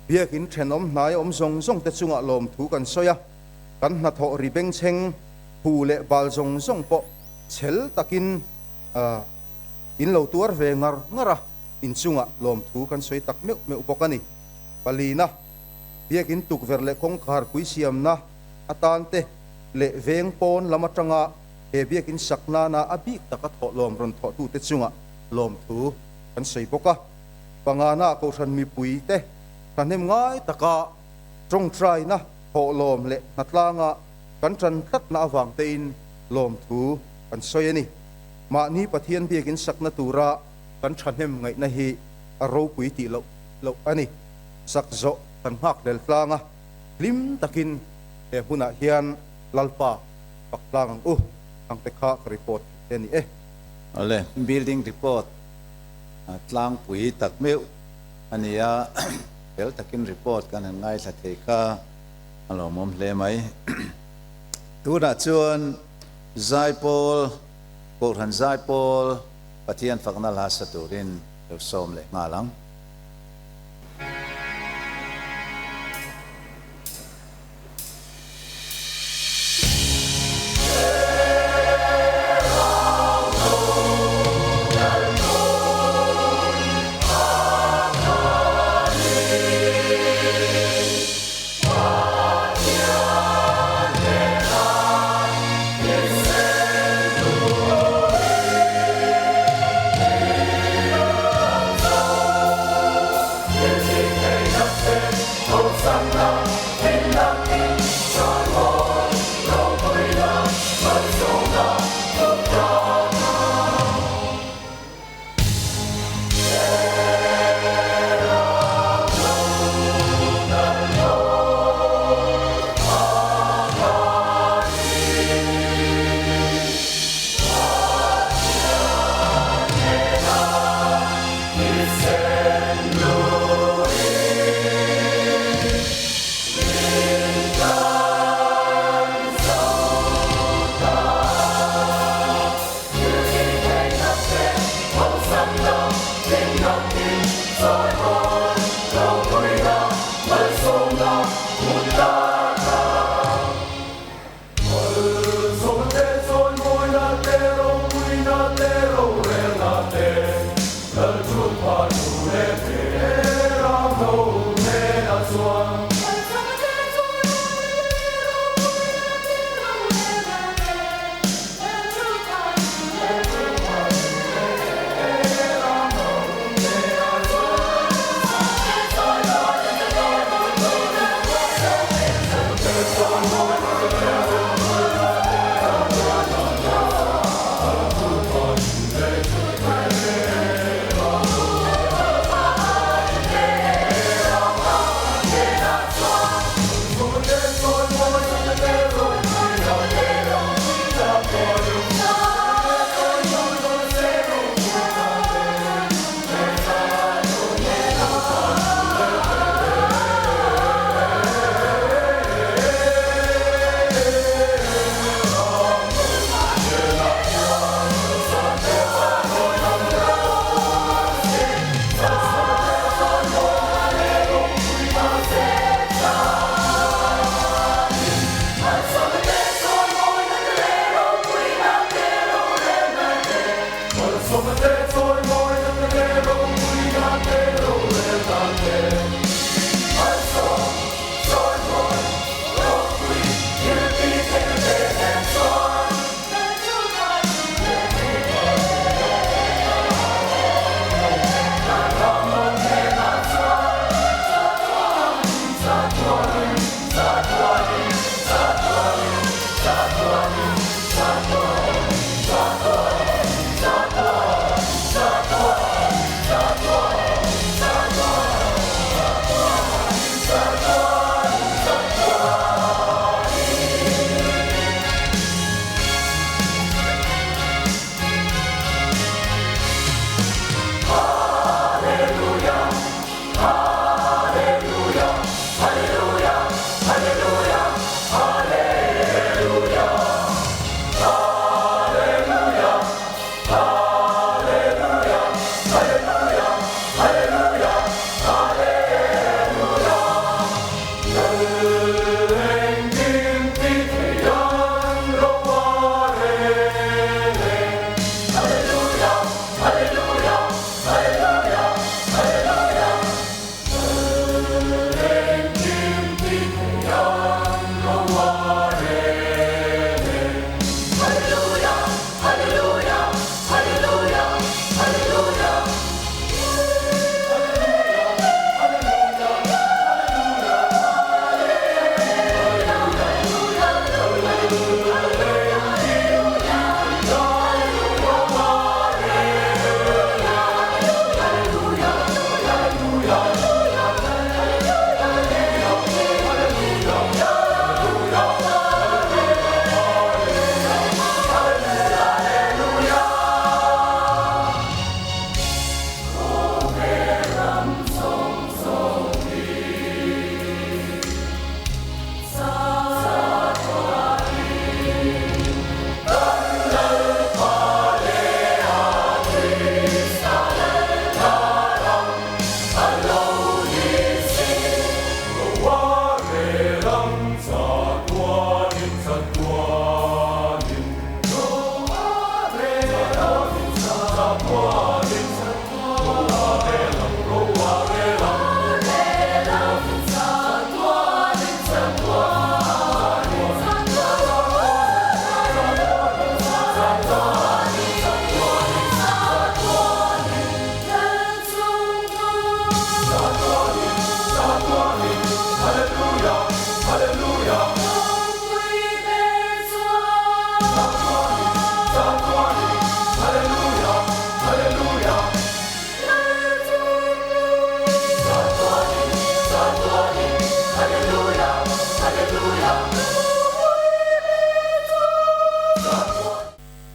E: Biakin thenawm hnai awm zawng zawng te chungah lawmthu kan sawi a, kan hnathawh ri bengchheng hu leh bal zawng zawng pawh chhel takin in lo tuar ve ngar ngar a, in chungah lawmthu kan sawi tak meuh meuh bawk a ni. Palina, Biakin tukverh leh kawngkhar pui siamna atan te leh veng pawn lam atanga he biakin sak nana a bik taka thawhlawm rawn thawhtute chungah lawmthu kan sawi bawk a. Pangana Kohhran mipuite thahnem ngai taka tawngtaina thawhlawm leh hnatlanga kan tan tlatna avang tein lawmthu kan sawi a ni. Mahni Pathian biakin sakna tura kan thahnem ngaihna hi a ropui tih loh loh a ni. Sak zawh kan nghak hlel tlang a, hlim takin he hmunah hian Lalpa fak tlang ang u ang te kha ka report theih te a ni e.
C: Awle, building report tlangpui tak meuh a ni a, fel takin report kan han ngaithla thei kha a lawmawm hle mai. Tunah chuan Zaipawl, Kohhran Zaipawl Pathian fakna hla sa turin lo sawm leh nghal ang.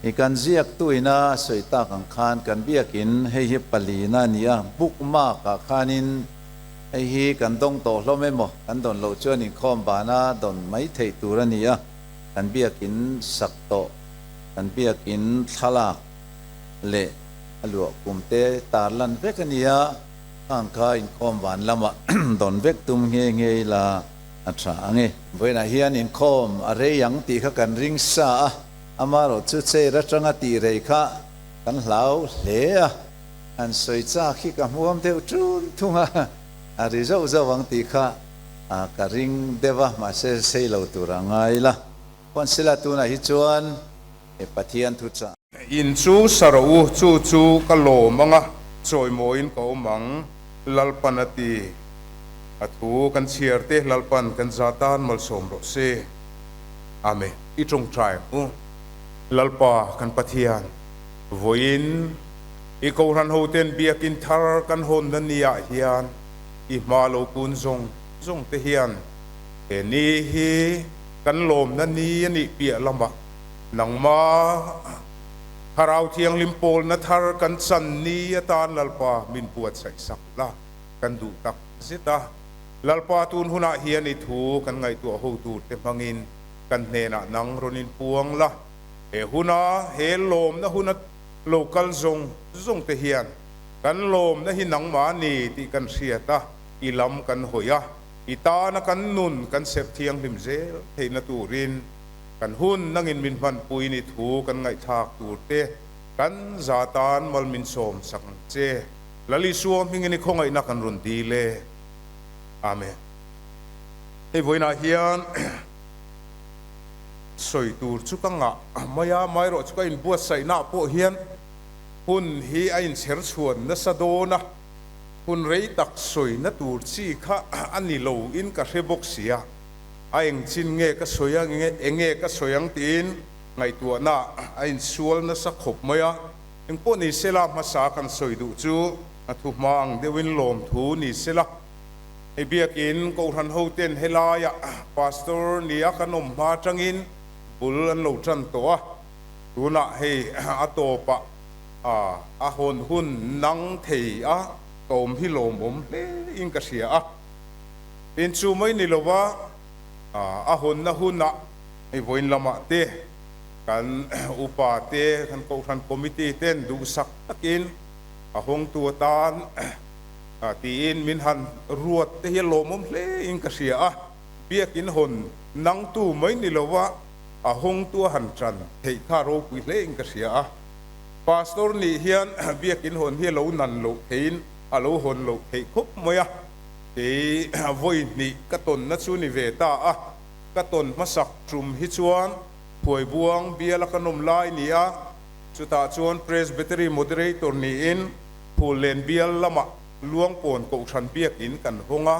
C: Hi kan ziaktu ina a sawi tak ang khan kan biakin hei hi palina a ni a, bookmark ah khanin hei hi kan dawng tawh hlawm emaw kan dawn loh chuan inkhawm bana dawn mai theih tur a ni a, kan biakin sak tawh, kan biakin thlalak leh a luah kum te tarlan vek a ni a, khang kha inkhawm van lamah dawn vek tum nghe nghe ila a tha ang e. Vawiinah hian inkhawm a rei ang tih kha kan ring sa a, amarawh chu chair atanga tih rei kha kan hlau hle a, han sawi chak hi ka hmuam deuh ṭun thung a, a ri zauh zauh ang tih kha ka ring deuh a, mahse sei lo tur a ngai la. Council-a tunah hi chuan he Pathian thuchah.
A: In chu sa rawh u, chu chu ka lawm ang a, chawimawiin ka awm ang, Lalpan a ti. A thu kan chhiar te Lalpan kan za tan malsawm rawh se. Amen. I tawngtai ang u. Lalpa kan Pathian, vawiin i Kohhran hoten biakin thar kan hawnna niah hian i hma lo kun zawng zawng te hian he ni hi Kan lawmna ni a nih piah lamah nangma Thlarau Thianghlim pawlna thar kan chan ni atan Lalpa min buatsaih sak la, kan duh tak zet a. Lalpa tun hunah hian i thu kan ngaihtuah ho turte hmangin kan hnenah nang rawn inpuang la. He huna he lawmna huna lo kal zawng zawng te hian kan lawmna hi nangmah a ni tih kan hriat a, i lam kan hawi a. I tana kan nun kan serh thianghlim zel theihna turin kan hun nangin min hmanpuiin i thu kan ngaihthlak tur te kan za tan mal min sawm sak ang che. Lal Isua hmingin i khawngaihna kan rawn dil e. Amen. Hei vawiinah hian sawi tur chu ka ngah mai a, amaherawh chu ka inbuatsaihnaah pawh hian hun hi a inchher chhuan nasa dawn a. Hun rei tak sawina tur chi kha a ni lo in ka hre bawk sia, a eng chin nge ka sawi ang eng nge ka sawi ang tiin ngaihtuahna a insual nasa khawp mai a, engpawh ni sela hmasa kan sawi duh chu a thu hma ang deuhin lawmthu ni sela. Hei biakin Kohhran hoten helaiah Pastor nia kan awm hma atangin bul an lo tan tawh a, tunah hei a tawpah A, a hawn hun nang thei a, ka awm hi lawmawm hle in ka hria a. Tin chu mai ni lova, a hawnna hunah hei vawiin lamah te kan upa te, kan kohhran committee ten duhsak takin a hawngtu atan tiin min han ruat te hi lawmawm hle in ka hria a. Biakin hawn nangtu mai ni lova a hawngtu a han tan theih kha ropui hle in ka hria a. Pastor nih hian biakin hawn hi a lo nan loh theiin a lo hawn loh theih khawp mai a, kei vawi hnih ka tawnna chu ni ve ta a, ka tawn hmasak tum hi chuan Phuaibuang biala ka nawm lai ni a, chutah chuan Presbytery Moderator niin Phullen bial lamah Luangpawn Kohhran biakin kan hawng a,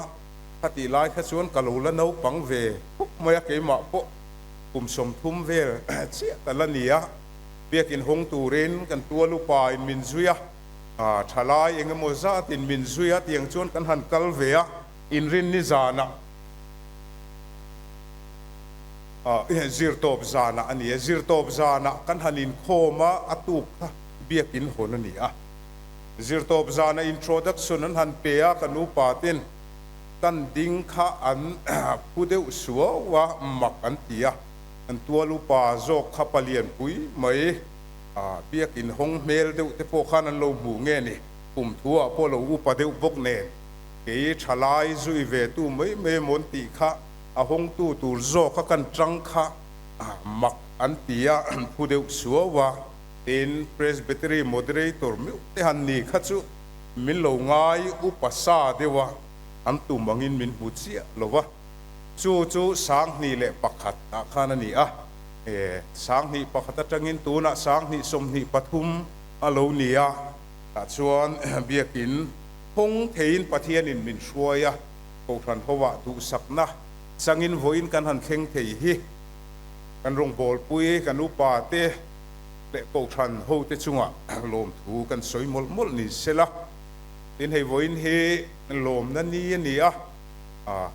A: khatih lai kha chuan ka lo la naupang ve khawp mai a, keimah pawh kum 30 vel chiah ka la ni a. Biakin hawng turin kan tual upa in min zui a, thalai eng emaw zat in min zui a tiang chuan kan han kal ve a, inrinni zanah zirtawp zanah a ni a, zirtawp zanah kan han inkhawm a, a tuk kha biakin hawn a ni a, zirtawp zanah introduction an han pe a, kan upa ten kan ding kha an phu deuh suau a, mak an ti a. An tual upa zawk kha palian pui mai a, biakin hawng hmel deuh te pawh khan an lo hmuh nge ni, kum thu ah pawh lo upa deuh bawk nen, kei thalai zui ve tu mai mai emaw an tih kha a hawngtu tur zawk a kan tang kha mak an ti a, an phu deuh suau a. Tin, Presbytery Moderator meuh te han ni kha chu min lo ngai upa sa deuh a, an tum angin min hmu chiah lo va. Chu chu 2001 ah khan a ni a, 2001 atangin tunah 2023 a lo ni a, tah chuan biakin hawng theiin Pathianin min hruai a, Kohhran hovah duhsakna changin vawiin kan han thleng thei hi kan rawngbawlpui kan upa te leh Kohhran hote chungah lawmthu kan sawi mawlh mawlh ni sela, tin hei vawiin hi lawmna ni a ni a.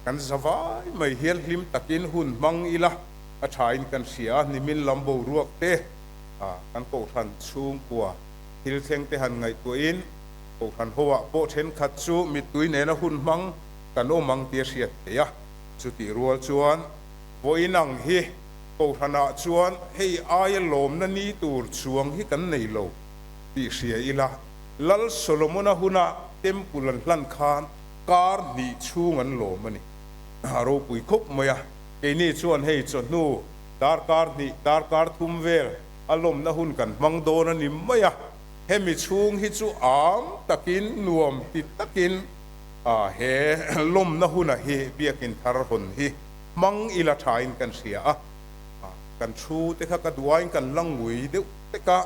A: Kan za vai mai hian hlim takin hun hmang ila a thain kan hria a, nimin lam boruak te Kan Kohhran chhungkua thil thleng te han ngaihtuahin Kohhran hoah pawh thenkhat chu mittui nena hun hmang kan awm ang tia hriat theih a. Chutih rual chuan vawiin ang hi Kohhranah chuan hei aia lawmna ni tur chuang hi kan nei lo tih hria ila, Lal Solomona huna Temple an hlan khan kar hnih chhung an lawm a ni. A ropui khawp mai a, keini chuan hei chawhnu darkar hnih, darkar thum vel a lawmna hun kan hmang dawn a ni mai a, hemi chhung hi chu am takin nuam ti takin he lawmna huna hi biakin thar hawn hi hmang ila thain kan hria a, kan thu te kha ka duain kan la ngui deuh tek a,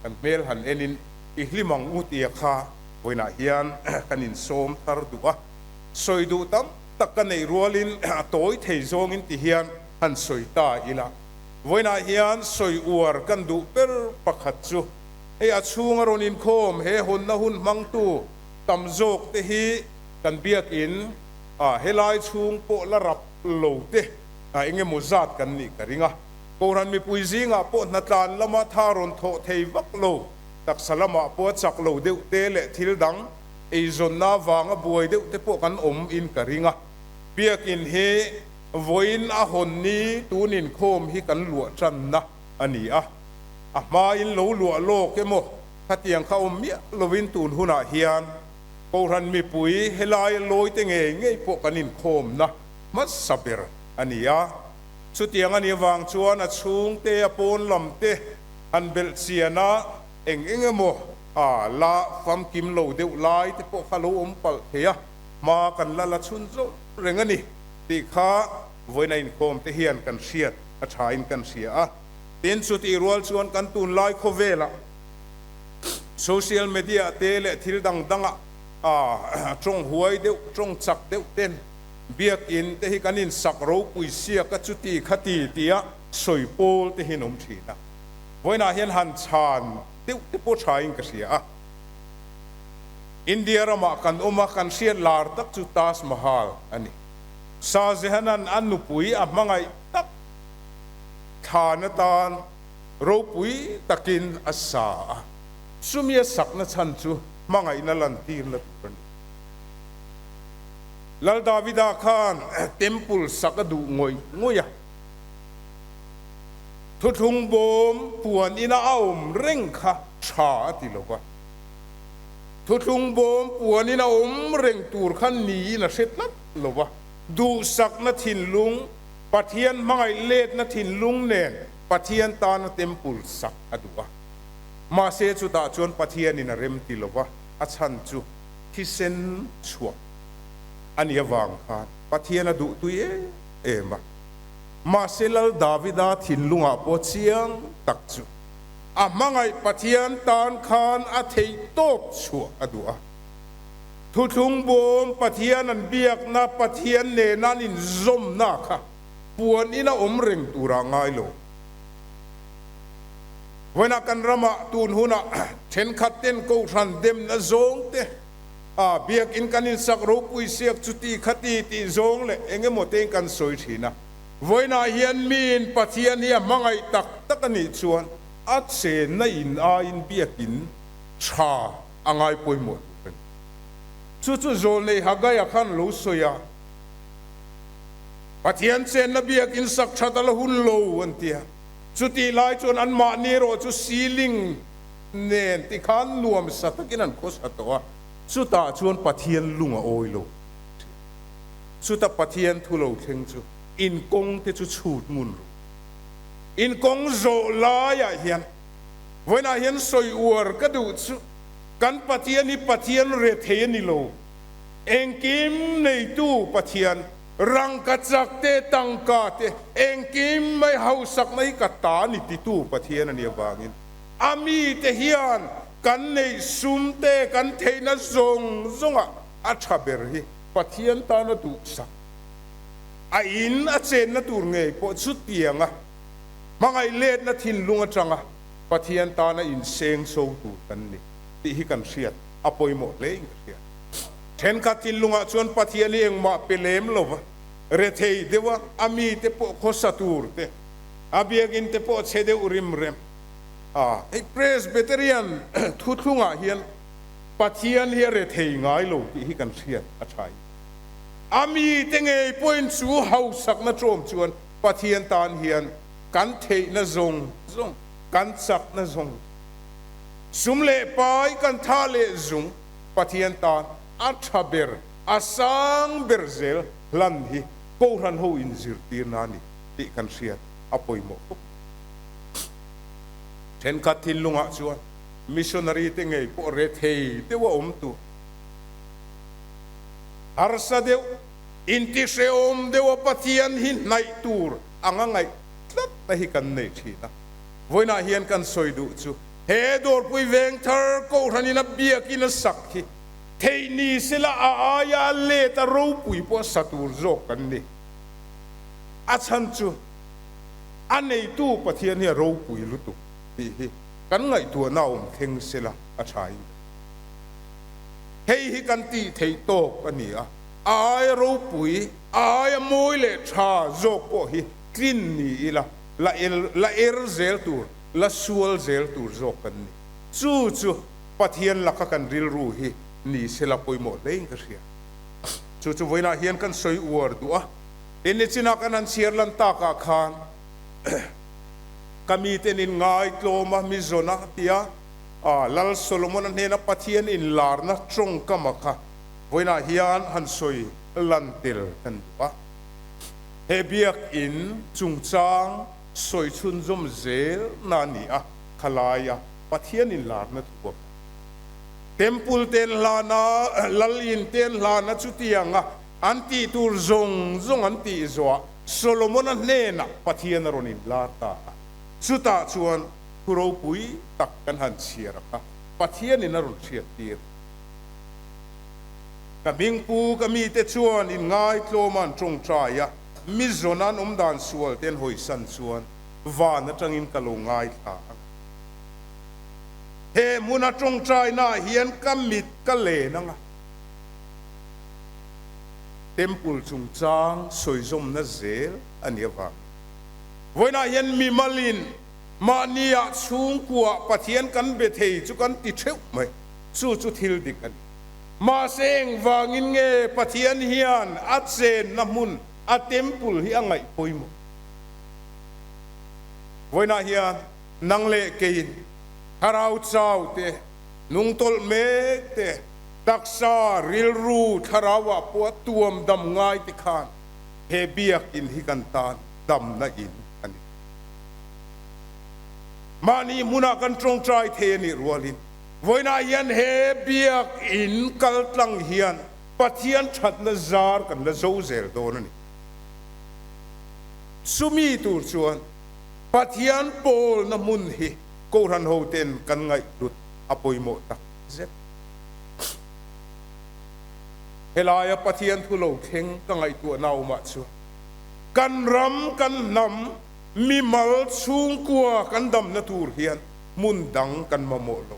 A: kan hmel han enin i hlim ang u tia kha vawiinah hian kan insawm thar duh a, sawi duh tam tak ka neih rualin a tawi thei zawngin ti hian han sawi ta ila. Vawiinah hian sawi uar kan duh ber pakhat chu hei a chhunga rawn inkhawm he hawnna hun hmangtu tam zawk te hi kan biakin a helai chhung pawh la rap lo te eng emaw zat kan nih ka ring a. Kohhran mipui zingah pawh hnatlan lama tha rawn thawh thei vak lo, taksa lamah pawh a chak lo deuh te leh thil dang eizawnna avanga buai deuh te pawh kan awm in ka ring a. Biakin hi vawiin a hawn ni tun inkhawm hi kan luah tanna a ni a, a hmain lo luah lawk emaw khatiang kha awm miah lovin tun hunah hian Kohhran mipui helaia lawite ngei ngei pawh kan inkhawmna hmasa ber a ni a. Chutiang a nih avang chuan a chhungte, a pawn lam te han belh chian a, eng eng emaw a la famkim lo deuh lai te pawh kha lo awm palh thei a, hma kan la la chhun zawk reng a ni tih kha vawiin a inkhawm te hian kan hriat a thain kan hria a. Tin, chutih rual chuan kan tunlai khawvelah social media te leh thil dang dangah tawng huai deuh, tawng chak deuh ten biakin te hi kan insak ropui siak a chuti khati tia sawi pawl te hi an awm thin a. Vawiinah hian han chhan deuh te pawh thain ka hria a. India ramah kan awm a, kan hriat lar tak chu Taj Mahal a ni. Shah Jahan-a'n a nupui a hmangaih tak thlan atan ropui takin a sa a, chumi a sakna chhan chu hmangaihna lantirna tur a ni. Lal Davida khan temple sak a duh ngawih ngawih a. Thuthlung bawm puan ina a awm reng kha tha a ti lo va. Thuthlung bawm puan ina awm reng tur kha niin a hre tlat lo va. Duhsakna thinlung, Pathian hmangaih letna thinlung nen Pathian tana temple sak a duh a. Mahse chutah chuan Pathianin a rem ti lo va, a chhan chu thisen chhuah a nih avang khan Pathian a duhtui em em a. Mahse Lal Davida thinlungah pawh chiang tak chu a hmangaih Pathian tan khan a theih tawp chhuah a duh a. Thuthlung bawm Pathian an biakna Pathian nena an inzawmna kha puan ina awm reng turah ngai lo. Vawiinah kan ramah tun hunah thenkhat ten Kohhran demna zawng te, a biakin kan insak ropui siak chuti khati tih zawng leh eng emaw tein kan sawi thin a. Vawiinah hian miin Pathian hi a hmangaih tak tak a nih chuan a chenna in aiin biakin tha a ngai pawimawh tur a ni. Chu chu Zawlnei Hagaia khan lo sawi a, Pathian chenna biakin sak that a la hun lo an ti a. Chutih lai chuan anmahni erawh chu ceiling nen tikhan nuam sa takin an khawsa tawh a, chutah chuan Pathian lung a awi lo. Chuta Pathian thu lo thleng chu in kawng te chu chhut ngun rawh. In kawng zawh laiah hian vawiinah hian sawi uar ka duh chu kan Pathian hi Pathian rethei a ni lo. Engkim neitu Pathian, rangka chak te, tangka te, engkim mai hausakna hi ka ta ni titu Pathian a nih avangin a mite hian kan neih sum te, kan theihna zawng zawngah a tha ber hi Pathian tana duhsak a in a chenna tur ngei pawh chutianga hmangaih letna thinlung atanga Pathian tana inseng so tur kan ni tih hi kan hriat a pawimawh hle in ka hria. Thenkhat thinlungah chuan Pathian hi engmah pe lem lova rethei deuha a mite pawh khawsa tur te, a biakinn te pawh chhe deuh rim rem. A, hei Presbyterian thuthlungah hian Pathian hi a rethei ngai lo tih hi kan hriat a tha in. A mite ngei pawhin chu hausakna ṭawm chuan Pathian tan hian kan theihna zawng zawng, kan chakna zawng, sum leh pai kan tha leh zung Pathian tan a tha ber, a sang ber zel hlan hi Kohhran ho inzirtirna a ni tih kan hriat a pawimawh khawp. Thenkhat thinlungah chuan missionary te ngei pawh rethei deuh a awm tur, harsa deuh, intihrehawm deuh a Pathian hi hnaih tur anga ngaih tlat na hi kan nei thin a. Vawiinah hian kan sawi duh chu he Dawrpui Vengthar Kohhranin a biakin a sak hi theih ni sela a aia a let a ropui pawh a sa tur zawk kan ni. A chhan chu A neitu Pathian hi a ropui lutuk tih hi kan ngaihtuahna a awm thleng sela a tha in ka hria. Hei hi kan tih theih tawk a ni a, a aia ropui, a aia mawi leh tha zawk pawh hi tlin ni ila, la la er zel tur, la sual zel tur zawk kan ni. Chu chu Pathian laka kan rilru hi ni sela pawimawh hle in ka hria. Chu chu vawiinah hian kan sawi uar duh a. Tin, nichinah kan han chhiar lan takah khan ka miten in ngaitlawm a, mi zawn a tia Lal Solomon-a hnena Pathian inlarna tawngkama kha vawiinah hian han sawi lan tel kan duh a. He biakin chungchang sawi chhunzawm zel na a ni a, khalaia Pathian inlarna thu a kha. Temple ten hlana, Lal in ten hlana chutianga An tih tur zawng zawng an tih zawhah Solomona hnenah Pathian a rawn inlar ta a. Chutah chuan thu ropui tak kan han chhiar a kha Pathianin a rawn hriattir. Ka hmingpu ka mite chuan inngaitlawma an tawngtai a, mi zawna an awm dan sual te an hawisan chuan van atangin ka lo ngaithla ang. He hmuna tawngtainaah hian ka mit ka len ang a. Temple chungchang sawizawmna zel a nih avangin vawiinah hian mimalin mahniah chhungkuah Pathian kan be thei chu kan ti theuh mai, chu chu thil dik a ni. Mahse engvangin nge Pathian hian a chenna hmun, a temple hi a ngaih pawimawh? Vawiinah hian nang leh keiin thlarau chau te, nungtawlh mek te, Taksa, rilru, thlarauah pawh a tuam dam ngai te khan he biakin hi kan tan damna in a ni. Mahni hmunah kan tawngtai thei a nih rualin vawiinah hian he biakin kal tlang hian Pathian thatna zar kan la zo zel dawn a ni. Chumi tur chuan Pathian pawlna hmun hi Kohhran hoten kan ngaihhlut a pawimawh tak zet. Helaia Pathian thu lo thleng ka ngaihtuahna awmah chuan kan ram, kan hnam, mimal, chhungkua kan damna tur hian hmun dang kan mamawh lo.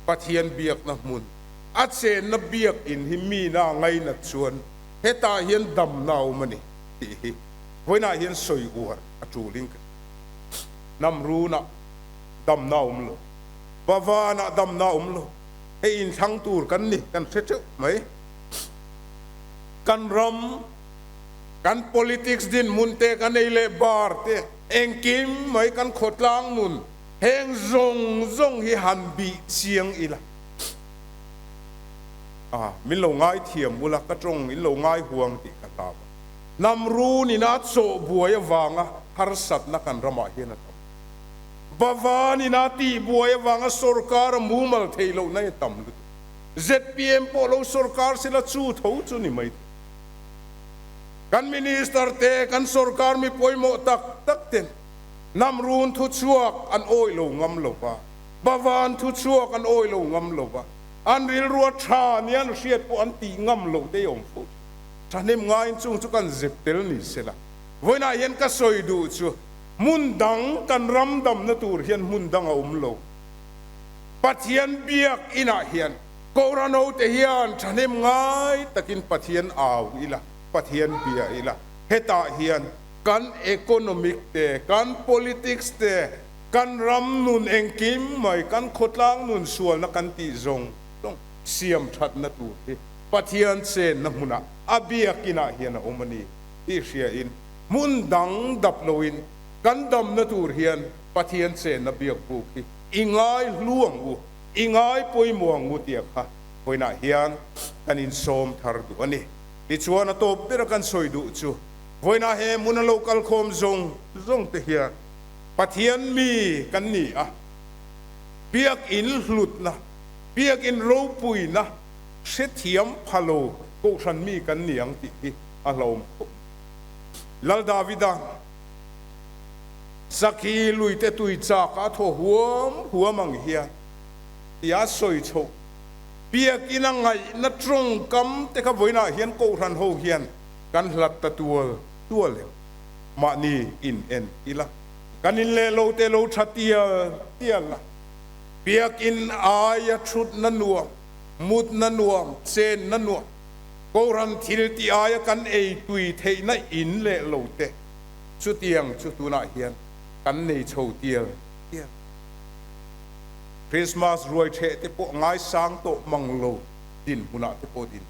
A: Pathian biakna hmun, a chenna biakin hi mina ngainat chuan hetah hian damna a awm a ni tih hi vawiinah hian sawi uar a tulin ka hria. Hnam runah damna a awm lo. Bavanah damna a awm lo. Hei inthlang tur kan ni, kan hre teuh mai. Kan ram, kan politics dinhmun te, kan ei leh bar te, engkim mai kan khawtlang nun, heng zawng zawng hi han bih chiang ila. A, min lo ngaithiam ula, ka tawng in lo ngai huang tih ka hlau a. Hnam run ina chawh buai avanga harsatna kan ramah hian a tam. Bhavan in a tihbuai avanga sorkar a mumal theih loh na hi a tam lutuk. Zpm pawh lo sorkar sela chu tho chu ni mai thei. Kan minister te, kan sorkar mi pawimawh tak tak ten hnam run thuchhuak an awih lo ngam lo va, Bhavan thuchhuak an awih lo ngam lo va, an rilru a tha nia an hriat pawh an tih ngam loh te hi a awm fo thin. Thahnem ngaiin chung chu kan zep tel ni sela. Vawiinah hian ka sawi duh chu Hmun dang kan ram damna tur hian hmun dang a awm lo. Pathian biak inah hian Kohhran hote hian thahnem ngai takin Pathian au ila, Pathian bia ila, hetah hian Kan economic te, kan politics te, kan ram nun engkim mai, kan khawtlang nun sualna kan tih zawng zawng siam thatna tur hi Pathian chenna hmunah a biakinah hian a awm a ni tih hriain hmun dang dap loin kan damna tur hian Pathian chenna biak buk hi i ngai hlu ang u, i ngai pawimawh ang u tia kha vawiinah hian kan insawm thar duh a ni. Tichuan a tawp bera kan sawi duh chu vawiinah he hmuna lo kalkhawm zawng zawng te hian Pathian mi kan ni a, biakinn hlutna, biakinn ropuina hrethiam pha lo kohhran mi kan ni ang tih hi a hlauhawm khawp mai. Lal Davida Sakhi luite tui chak a thaw huam huam ang hian tia sawi chhoh biakinn a ngaihna tawngkam te kha vawiinah hian kohhran ho hian kan hlat ta tual tual em? Mahni in en ila, kan in leh lo te lo tha tial tial a, biakinn aia thutna nuam, mutna nuam, chenna nuam, kohhran thil tih aia kan ei tui theihna in leh lo te chutiang chu tunah hian kan nei chho tial tial. Christmas ruai theh te pawh ngaisang tawh mang lo dinhmunah te pawh din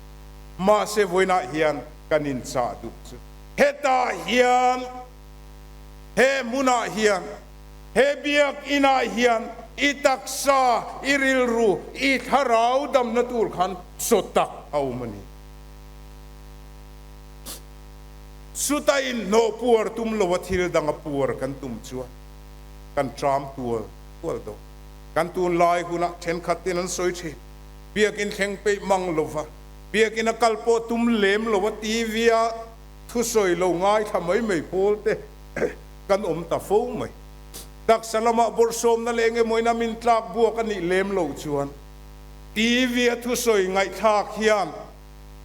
A: mahse vawiinah hian kan inchah duh chu. Hetah hian, he hmunah hian, he biakinah hian i taksa, i rilru, i thlarau damna tur khan chaw tak a awm a ni. Chuta inhnawh puar tum loa thil danga puar kan tum chuan kan ṭam tual tual dawn. Kan tunlai hunah ṭhenkhatin an sawi ṭhin, biakin thleng peih mang lova, Biakinn a kal pawh tum lem lo a TV a thusawi lo ngaithla mai mai pawl te kan awm ta fo mai. Taksa lamah bawrhsawmna leh engemawina min tlak buak a nih lem loh chuan TV a thusawi ngaihthlak hian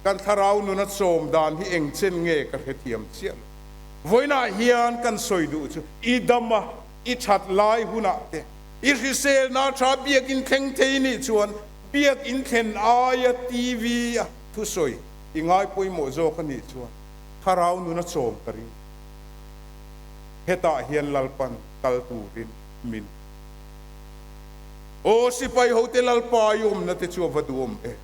A: kan thlarau nuna chawm dan hi eng chen nge ka hrethiam chiah lo. Vawiinah hian kan sawi duh chu i dam a, i that lai hunah te, i hriselna tha biakinn thleng thei nih chuan Biak in thlen aia TV a thusawi i ngai pawimawh zawk a nih chuan thlarau nun a chawm ka ring. Hetah hian Lalpan kal turin min Aw sipai hote Lalpa i awmna te chu a va duhawm e.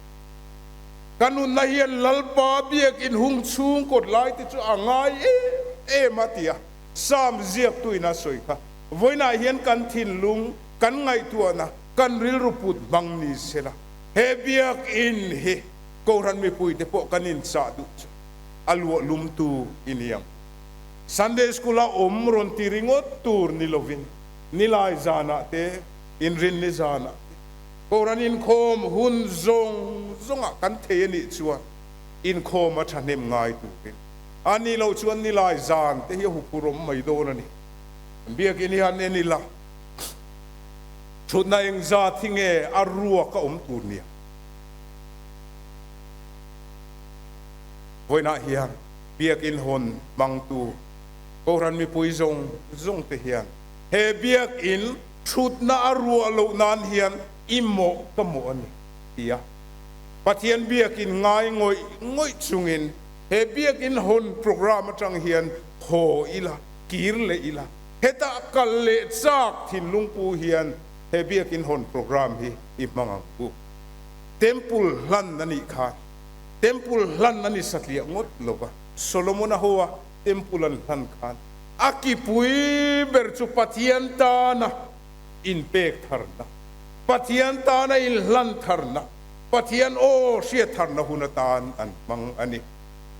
A: Ka nunna hian Lalpa biak in hung chhung kawt lai te chu a ngai em em a tia Psalm ziaktuin a sawi kha. Vawiinah hian kan thinlung kan ngaihtuahna Kan rilru put hmang ni sela, he biakinn hi Kohhran mipuite pawh kan inchah duh chu a luah lumtu i ni ang. Sunday School-a awm rawn ti ringawt tur ni lovin, nilai zanah te, inrinni zanah te, Kohhran inkhawm hun zawng zawngah kan thei a nih chuan inkhawm a thahnem ngai turin a nih loh chuan nilai zan te hi a huphurhawm mai dawn a ni. Biakinn hi han en ila. Thutna engzat hi nge a ruak a awm tur nia? Vawiinah hian biakinn hawn hmangtu Kohhran mipui zawng zawng te hian he biakinn thutna a ruah loh nan hian i mawh ka mawh a ni ti a. Pathian biakinn ngai ngawih ngawih chungin he biakinn hawn programme atang hian haw ila, kir leh ila. Hetah kal leh chak thinlung pu hian he biakinn hawn programme hi i hmang ang u. Temple hlan a nih khan Temple hlan a ni satliah ngawt lo va, Solomon-a hoa Temple an hlan khan a kipui ber chu Pathian tana inpek tharna, Pathian tana inhlan tharna, Pathian aw hriat tharna hun atan an hmang a ni.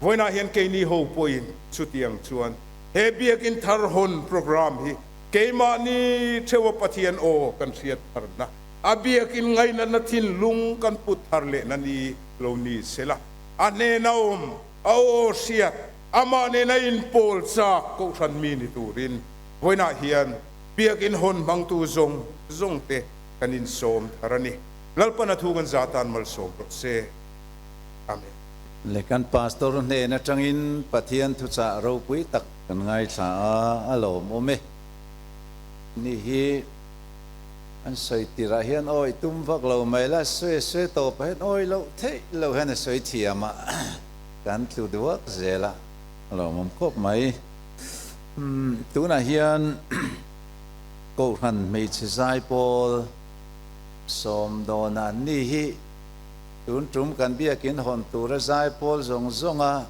A: Vawiinah hian keini ho pawhin chutiang chuan He biakinn thar hawn programme hi keimahni theuha Pathian aw kan hriat tharna, a biakinn ngainatna thinlung kan put thar lehna ni lo ni sela, a hnena awm, a aw hriat, amah nena inpawl chak kohhran mi ni turin vawiinah hian biakinn hawn hmangtu zawng zawng te kan insawm thar a ni. Lalpan a thu kan za tan malsawm rawh se. Amen.
C: Le kan Pastor hnen atangin Pathian thuchah ropui tak kan ngaithla a, a lawmawm e. Ni hi an sawi tirah hian awi tum vak lo mai la, sawi sawi tawpah hian awi loh theih loh hian a sawi thiam a, kan tlu duak zel a, a lawmawm khawp mai. Tunah hian Kohhran hmeichhe zaipawl sawmdawna an ni hi tun tum kan biakin hawn tura zaipawl zawng zawnga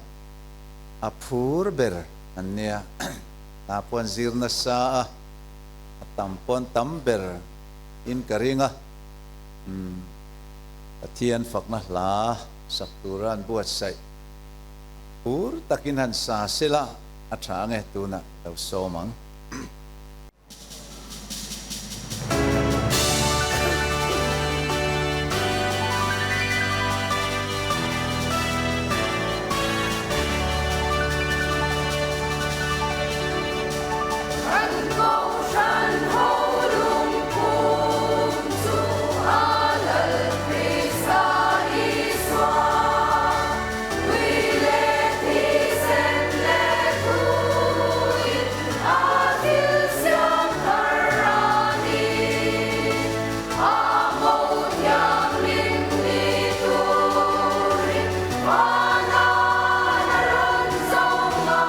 C: a phur ber an nia. Hna pawh an zir nasa a, a tam pawh an tam ber in ka ring a. Pathian fakna hla sak tura an buatsaih phur takin han sa sela a tha ange tunah lo sawm ang.
D: Kan Kohhran ho lungphum chu a Lal Krista Isua tui leh thisen leh thuin a thil siam thar a ni. A mo thianghlim ni turin Vanan a rawn zawng a.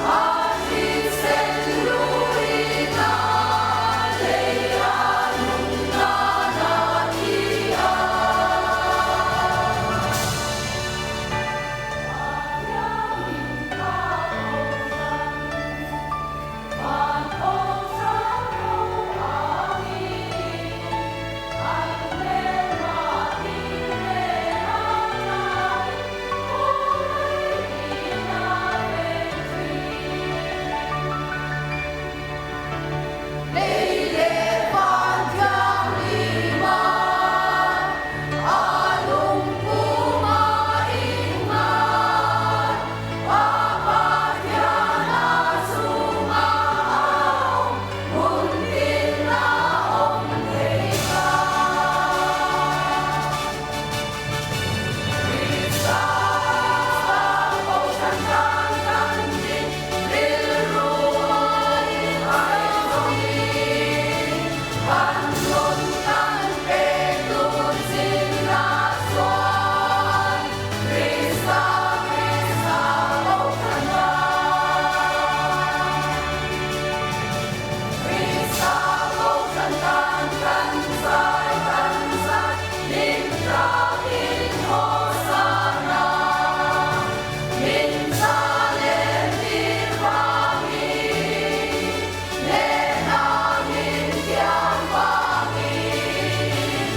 D: A thisen luin a lei a nunna na thi a. Pathianin a kohhran, van kohhran ho angin, an hmelma thil hnenah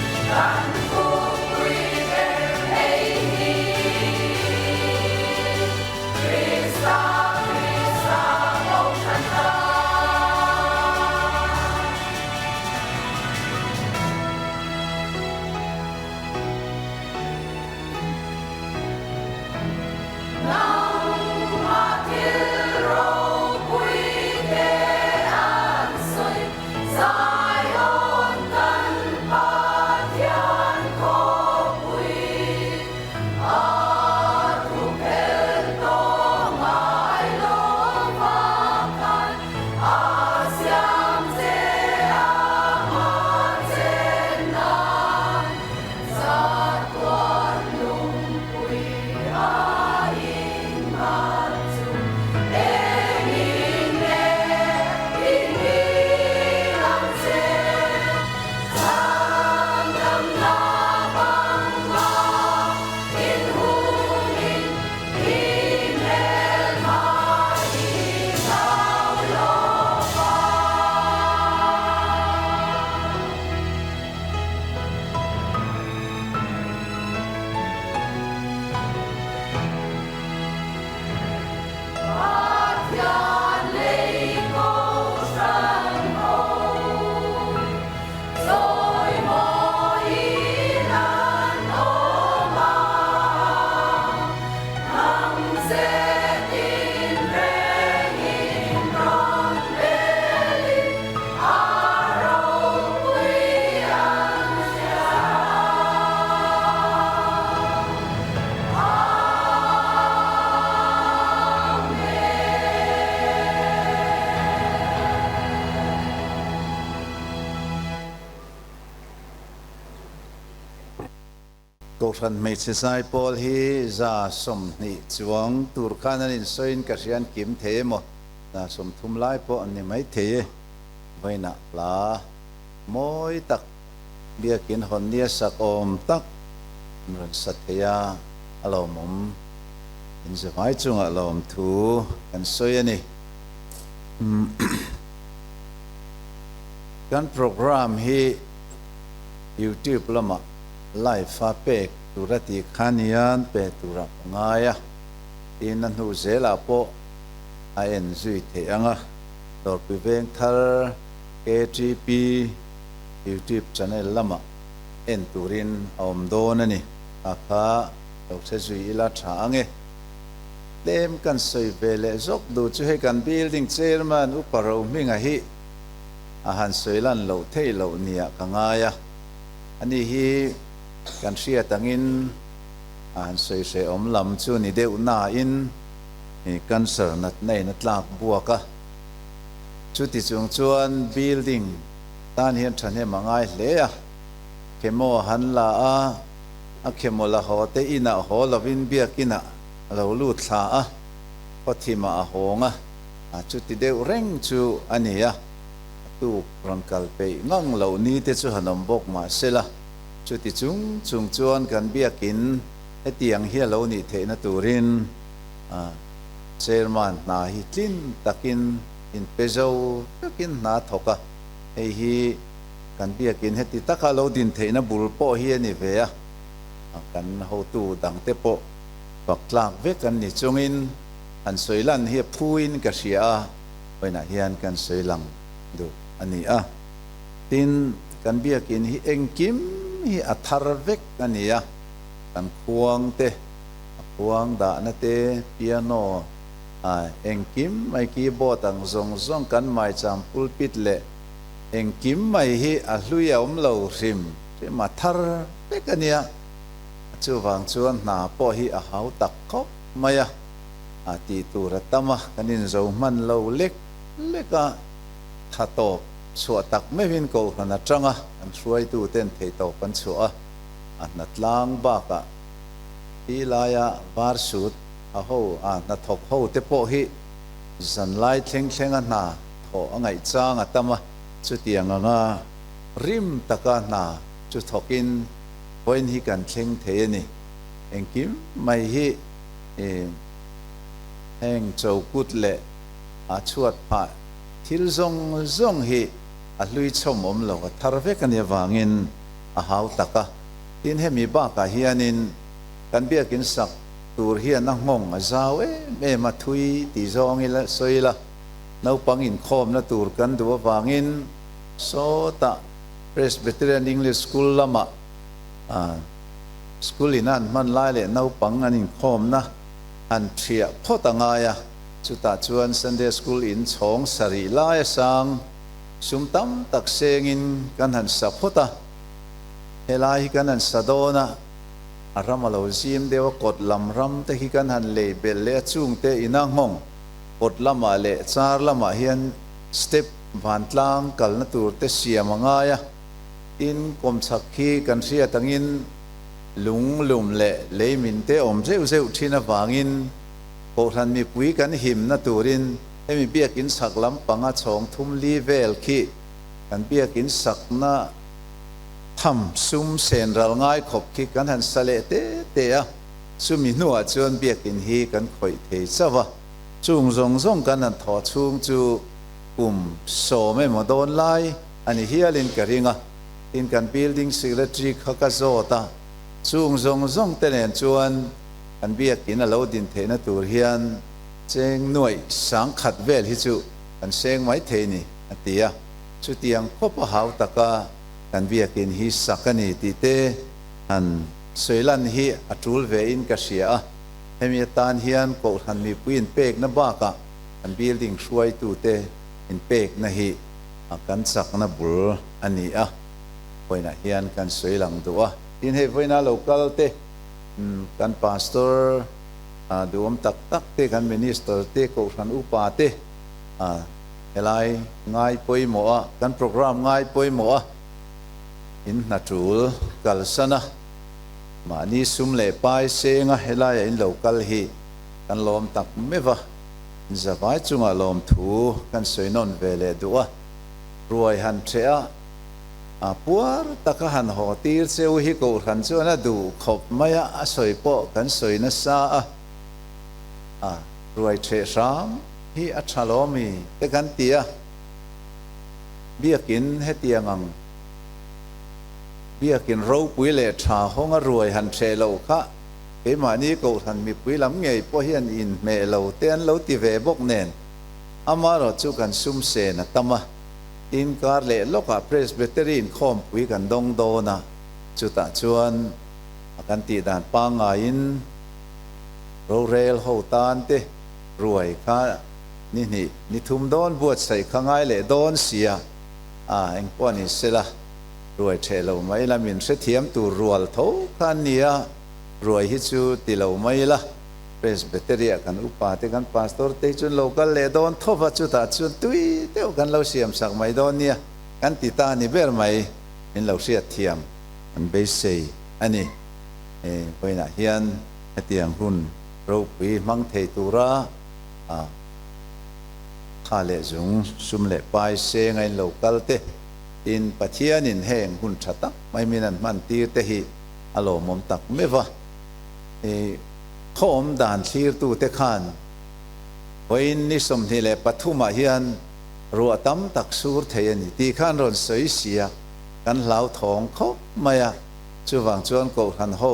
D: tangin
C: Kohhran hmeichhe zaipawl hi 120 chuang tur khan an insawiin ka hria an kim thei emaw? Dar 30 lai pawh an ni maithei e. Vawiinah hla mawi tak biakin hawn nia sak awm tak an rawn sa thei a, a lawmawm inzavai chungah lawmthu kan sawi a ni. Kan program hi YouTube lamah live a pek tura tih khan hian pe turah ka ngai a, tin a hnu zelah pawh a en zui theih ang a, Dawrpui Vengthar KTP YouTube channel lamah en turin a awm dawn a ni. A kha lo hre zui ila tha ang e. Tlem kan sawi ve leh zawk duh chu hei kan building chairman Upa Rohminga hi a han sawi lan loh theih loh nia ka ngai a. Ani hi kan hriat angin a han sawi hrehawm lam chu ni deuh nain cancer natna in a tlak buak a. Chuti chung chuan building tan hian thahnem a ngai hle a. Chemo a han la a, a chemo la haw te inah haw lovin biakinah a lo lut thla a, khawthimah a hawng a, a chuti deuh reng chu a ni a, a tuk rawn kal peih ngang loh ni te chu han awm bawk mah sela, chuti chung chung chuan kan biakin hetiang hi a lo nih theihna turin a chairman hna hi tlin takin inpe zo vekin hna thawk a, hei hi kan biakin heti taka lo din theihna bul pawh hi a ni ve a, kan hotu dangte pawh fak tlak vek an ni chungin han sawi lan hi a phuin ka hria a, vawiinah hian kan sawi lang duh a ni a. Tin, kan biakin hi engkim hi a thar vek a ni a, kan khuang te, a khuang dahna te, piano, engkim mai keyboard ang zawng zawng kan maicham pulpit leh engkim mai hi a hlui a awm lo hrim hrim a thar vek a nia. Chuvang chuan hna pawh hi a hau tak khawp mai a, a tih tur a tam a, kan inzo hman lo lek lek a, tha tawp chhuah tak meuhin kohhran atanga an hruaituten theihtawp an chhuah a, a hna tlang bakah ti laia var sut a ho a hnathawk ho te pawh hi zanlai thleng thlenga hna thawh a ngaih chang a tam a, chutiang anga rim taka hna chu thawkin Vawiin hi kan thleng thei a ni. Engkim mai hi heng chokut leh a chhuat phah thil zawng zawng hi a hlui chhawm awm lo, a thar vek a nih avangin a hau tak a. Tin, hemi bakah hianin kan biakin sak tur hian a nghawng a zau em em a, thui tih zawng ila sawi ila, naupang inkhawmna tur kan duh avangin sawtah Presbyterian English School lamah school in a an hman lai leh naupang an inkhawmna han thiah phawt a ngai a, chutah chuan Sunday School in chhawng sarih lai a sang sum tam tak sengin kan han sa phawt a, helai hi kan han sa dawn a, a ram a lo zim deuh a, kawt lam ram te khi kan han lei belh leh a, chungte ina nghawng kawt lamah leh char lamah hian step Vantlang kalna tur te siam a ngai a, tin kawmchhak khi kan hriat angin lung lum leh leimin te awm zeuh zeuh thin avangin Kohhran mipui kan himna turin hemi biakin sak lampanga chhawng thum li vel khi kan biakin sakna tham sum sen ral ngai khawp khi kan han sa leh te te a, chumi hnuah chuan biakin hi kan khawih thei chauh a, chung zawng zawng kan han thawh chhung chu kum 10 emaw dawn lai a ni hialin ka ring a, tin kan building secretary kha ka zawt a, chung zawng zawng te nen chuan kan biakin a lo din theihna tur hian cheng nuaih 10,000 vel hi chu kan seng mai thei ni a ti a, chutiang khawp a hau taka kan biakin hi sak a ni tih te han sawi lan hi a tul ve in ka hria a, hemi atan hian Kohhran mipui inpekna bakah Kan building hruaitute inpekna hi kan chakna bul a ni a, vawiinah hian kan sawi lang duh a. Tin, hei vawiina lo kal te, kan pastor duhawm tak tak te, kan minister te, kohhran upa te helai ngai pawimawh a, kan program ngai pawimawh a, in hna tul kalsan a, mahni sum leh pai senga helaiah in lo kal hi kan lawm tak meuh a. Zavai chunga lawmthu kan sawi nawn ve leh duh a, ruai han ṭheh a, a puar taka han haw tir cheu hi Kohhran chuan a duh khawp mai a, a sawi pawh kan sawi nasa a, a ruai ṭheh hram hi a ṭha lawmi te kan ti a, Biakin hetiang ang Biakin ropui leh ṭha hawnga ruai han ṭheh loh kha Keimahni Kohhran mipui lam ngei pawh hian inhmeh lo te an lo ti ve bawk nen, amaherawh chu kan sum sen a tam a, tin kar leh lawkah Presbytery inkhawmpui kan dawng dawn a, chutah chuan a kan tih dan pangngaiin rorel ho tan te ruai kha ni hnih ni thum dawn buatsaih kha ngai leh dawn sia, a engpawh ni sela ruai ṭheh lo mai la min hrethiam tur rual tho kha an ni a. Ruai hi chu ti lo mai ila, Presbytery-ah kan upa te kan pastor te hi chuan lo kal leh dawn tho va, chutah chuan tui deuh kan lo siam sak mai dawn nia kan ti ta ni ber mai, min lo hriat thiam kan beisei a ni. He vawiinah hian hetiang hun ropui hmang thei tura tha leh zung, sum leh pai seng a in lo kal te, tin Pathianin heng hun tha tak mai min an hman tir te hi a lawmawm tak meuh a, i khawm dan thlirtute khan vawiin ni 23 ah hian ruah tam tak sur thei a ni tih khan rawn sawi si a, kan hlauthawng khawp mai a, chuvang chuan Kohhran ho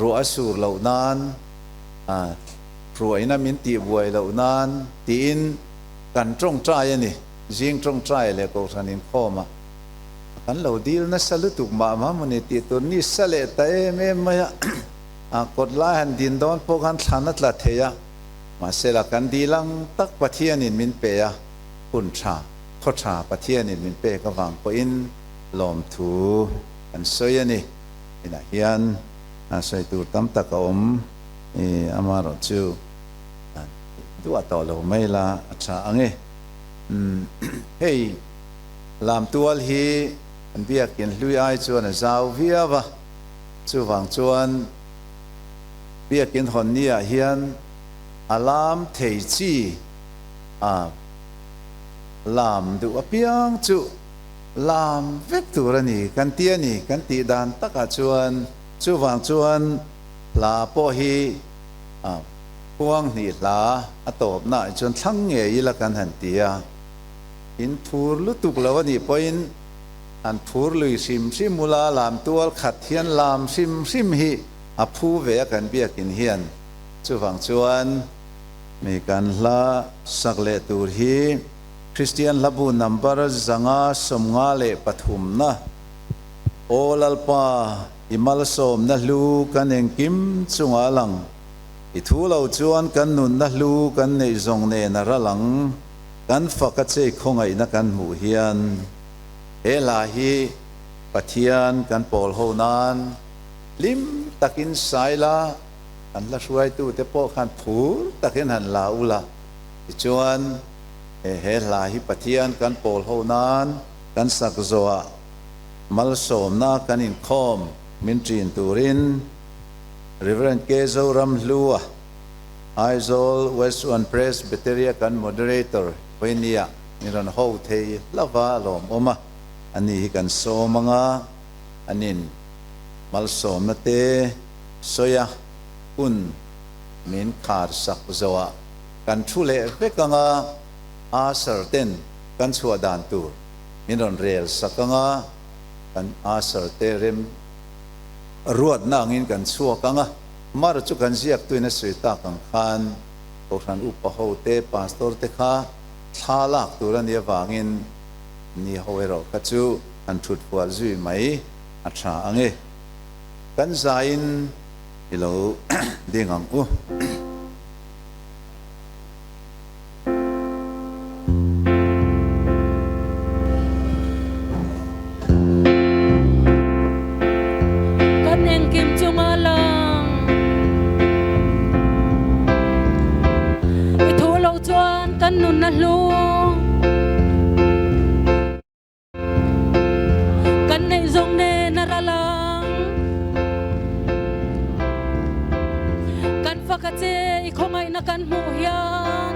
C: ruah a sur loh nan, ruahina min tihbuai loh nan tiin kan tawngtai a ni, zing tawngtai leh Kohhran inkhawm a. Kan lo dil nasa lutuk mah mah maw ni tih tur ni sa leh ta em em mai a, a kawt lai han din dawn pawh khan thlan a tla thei a, mahse la kan dil ang tak Pathianin min pe a, hun tha, khaw tha Pathianin min pek avang pawhin lawmthu kan sawi a ni. Inah hian sawi tur tam tak a awm i, amaherawhchu duah tawh lo mai la a tha ang e. Hei. Lamtual hi an biakin hlui ai chuan a zau viau a, chuvang chuan biakin hawn ni ah hian a lam thei chi a lam duh apiang chu lam vek tur a ni kan ti a ni kan tih dan takah chuan chuvang chuan hla pawh hi a khuang hnih hla a tawpna ah chuan thlang ngei ila kan han ti a. In phur lutuk lo a nih pawhin an phur lui hrim hrim ula, lam tual khat hian lam hrim hrim hi a phu ve a kan biakin hian. Chuvang chuan mi kan hla sak leh tur hi Kristian hlabu number 553 na Aw Lalpa i malsawmna hlu kan engkim chungah a lang, i thu lo chuan kan nunna hlu kan neih zawng nen a ral ang. Kan fak a chei khawngaihna kan hmuh hian he hla hi Pathian kan pawl ho nan hlim takin sai la, kan hla hruaitute pawh khan phur takin han la u la, tichuan he he hla hi Pathian kan pawl ho nan kan sak zawhah malsawmna kan inkhawm min ṭin turin Rev. K. Zoramhlua Aizawl West One Presbytery-a kan Moderator Vawinia min rawn ho thei hlauh a lawmawm a, ani hi kan sawm ang a, anin malsawmna te sawi a hun min khar sak zawhah kan thu leh vek ang a, usher ten kan chhuah dan tur min rawn rel sak ang a, kan usher te rem ruatna angin kan chhuak ang a. Mar chu kan ziaktuin a sawi tak ang khan Kohhran upa ho te, Pastor te kha thla lak tur a nih avangin ni ho erawh kha chu han thut fual zui mai a tha ang e. Kan zaiin i lo ding ang u.
D: Kan engkim chunga lang i thu lo chuan kan nun a hlu. Kan neih zawng nen a ral ang. Kan fak a che i khawngaihna kan hmuh hian.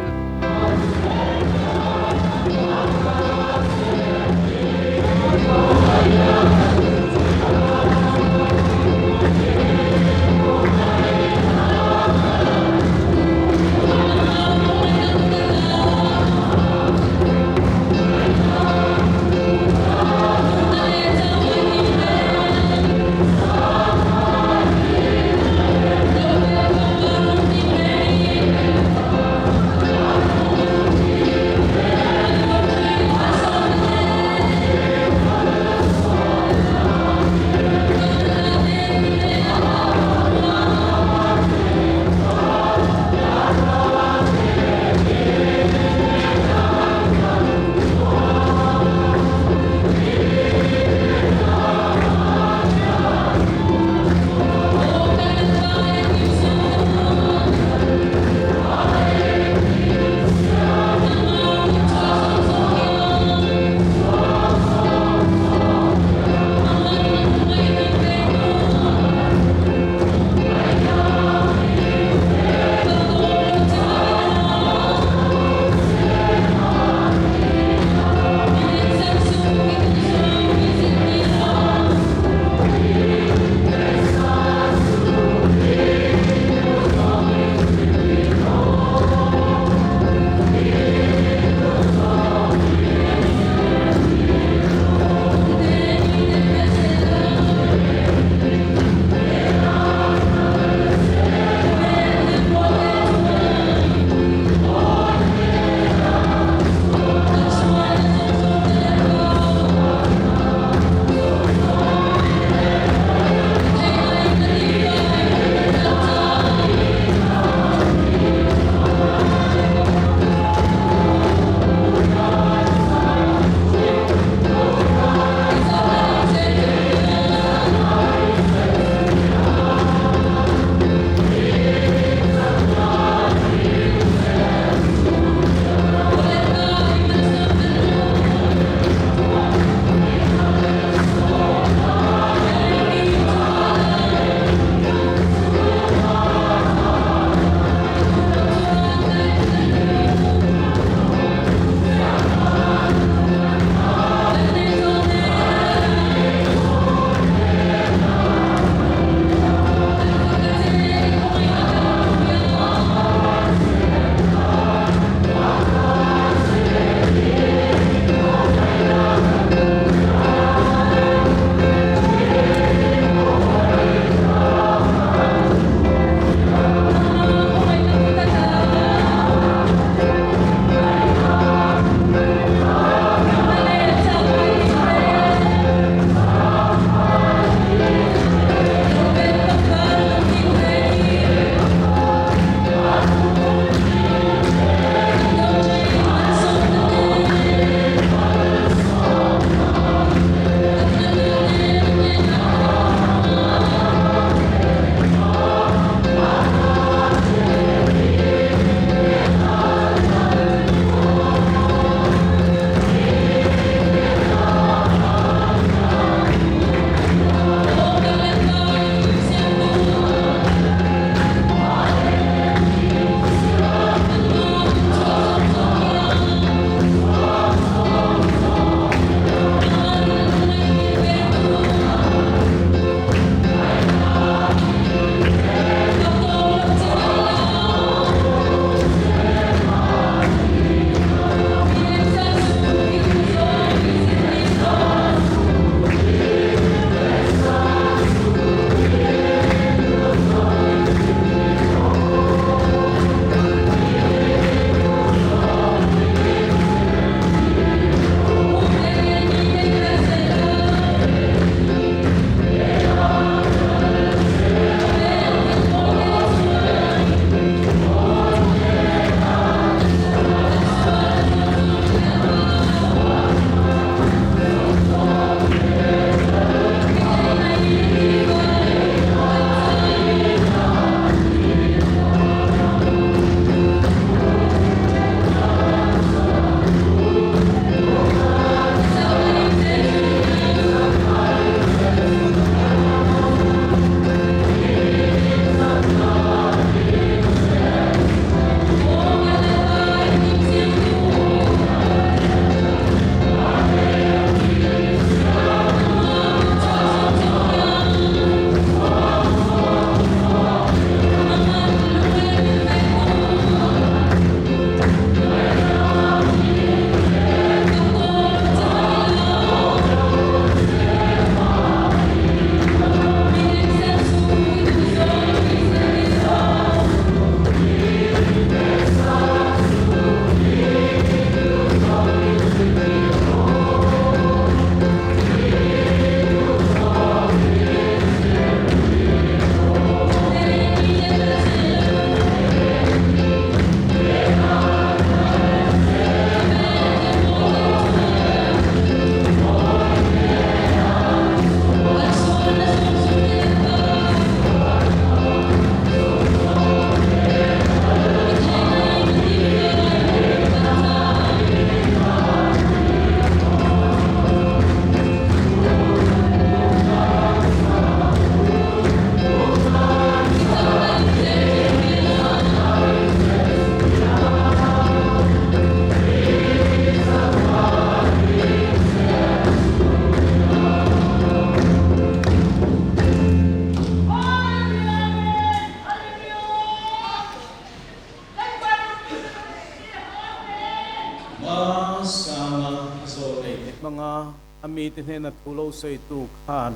F: mite hnena thu lo sawitu khan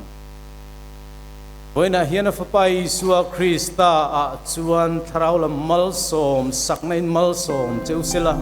F: vawiinah hian a Fapa Isua Krista ah chuan Thlarau lam malsawm sakna in malsawm cheu sela.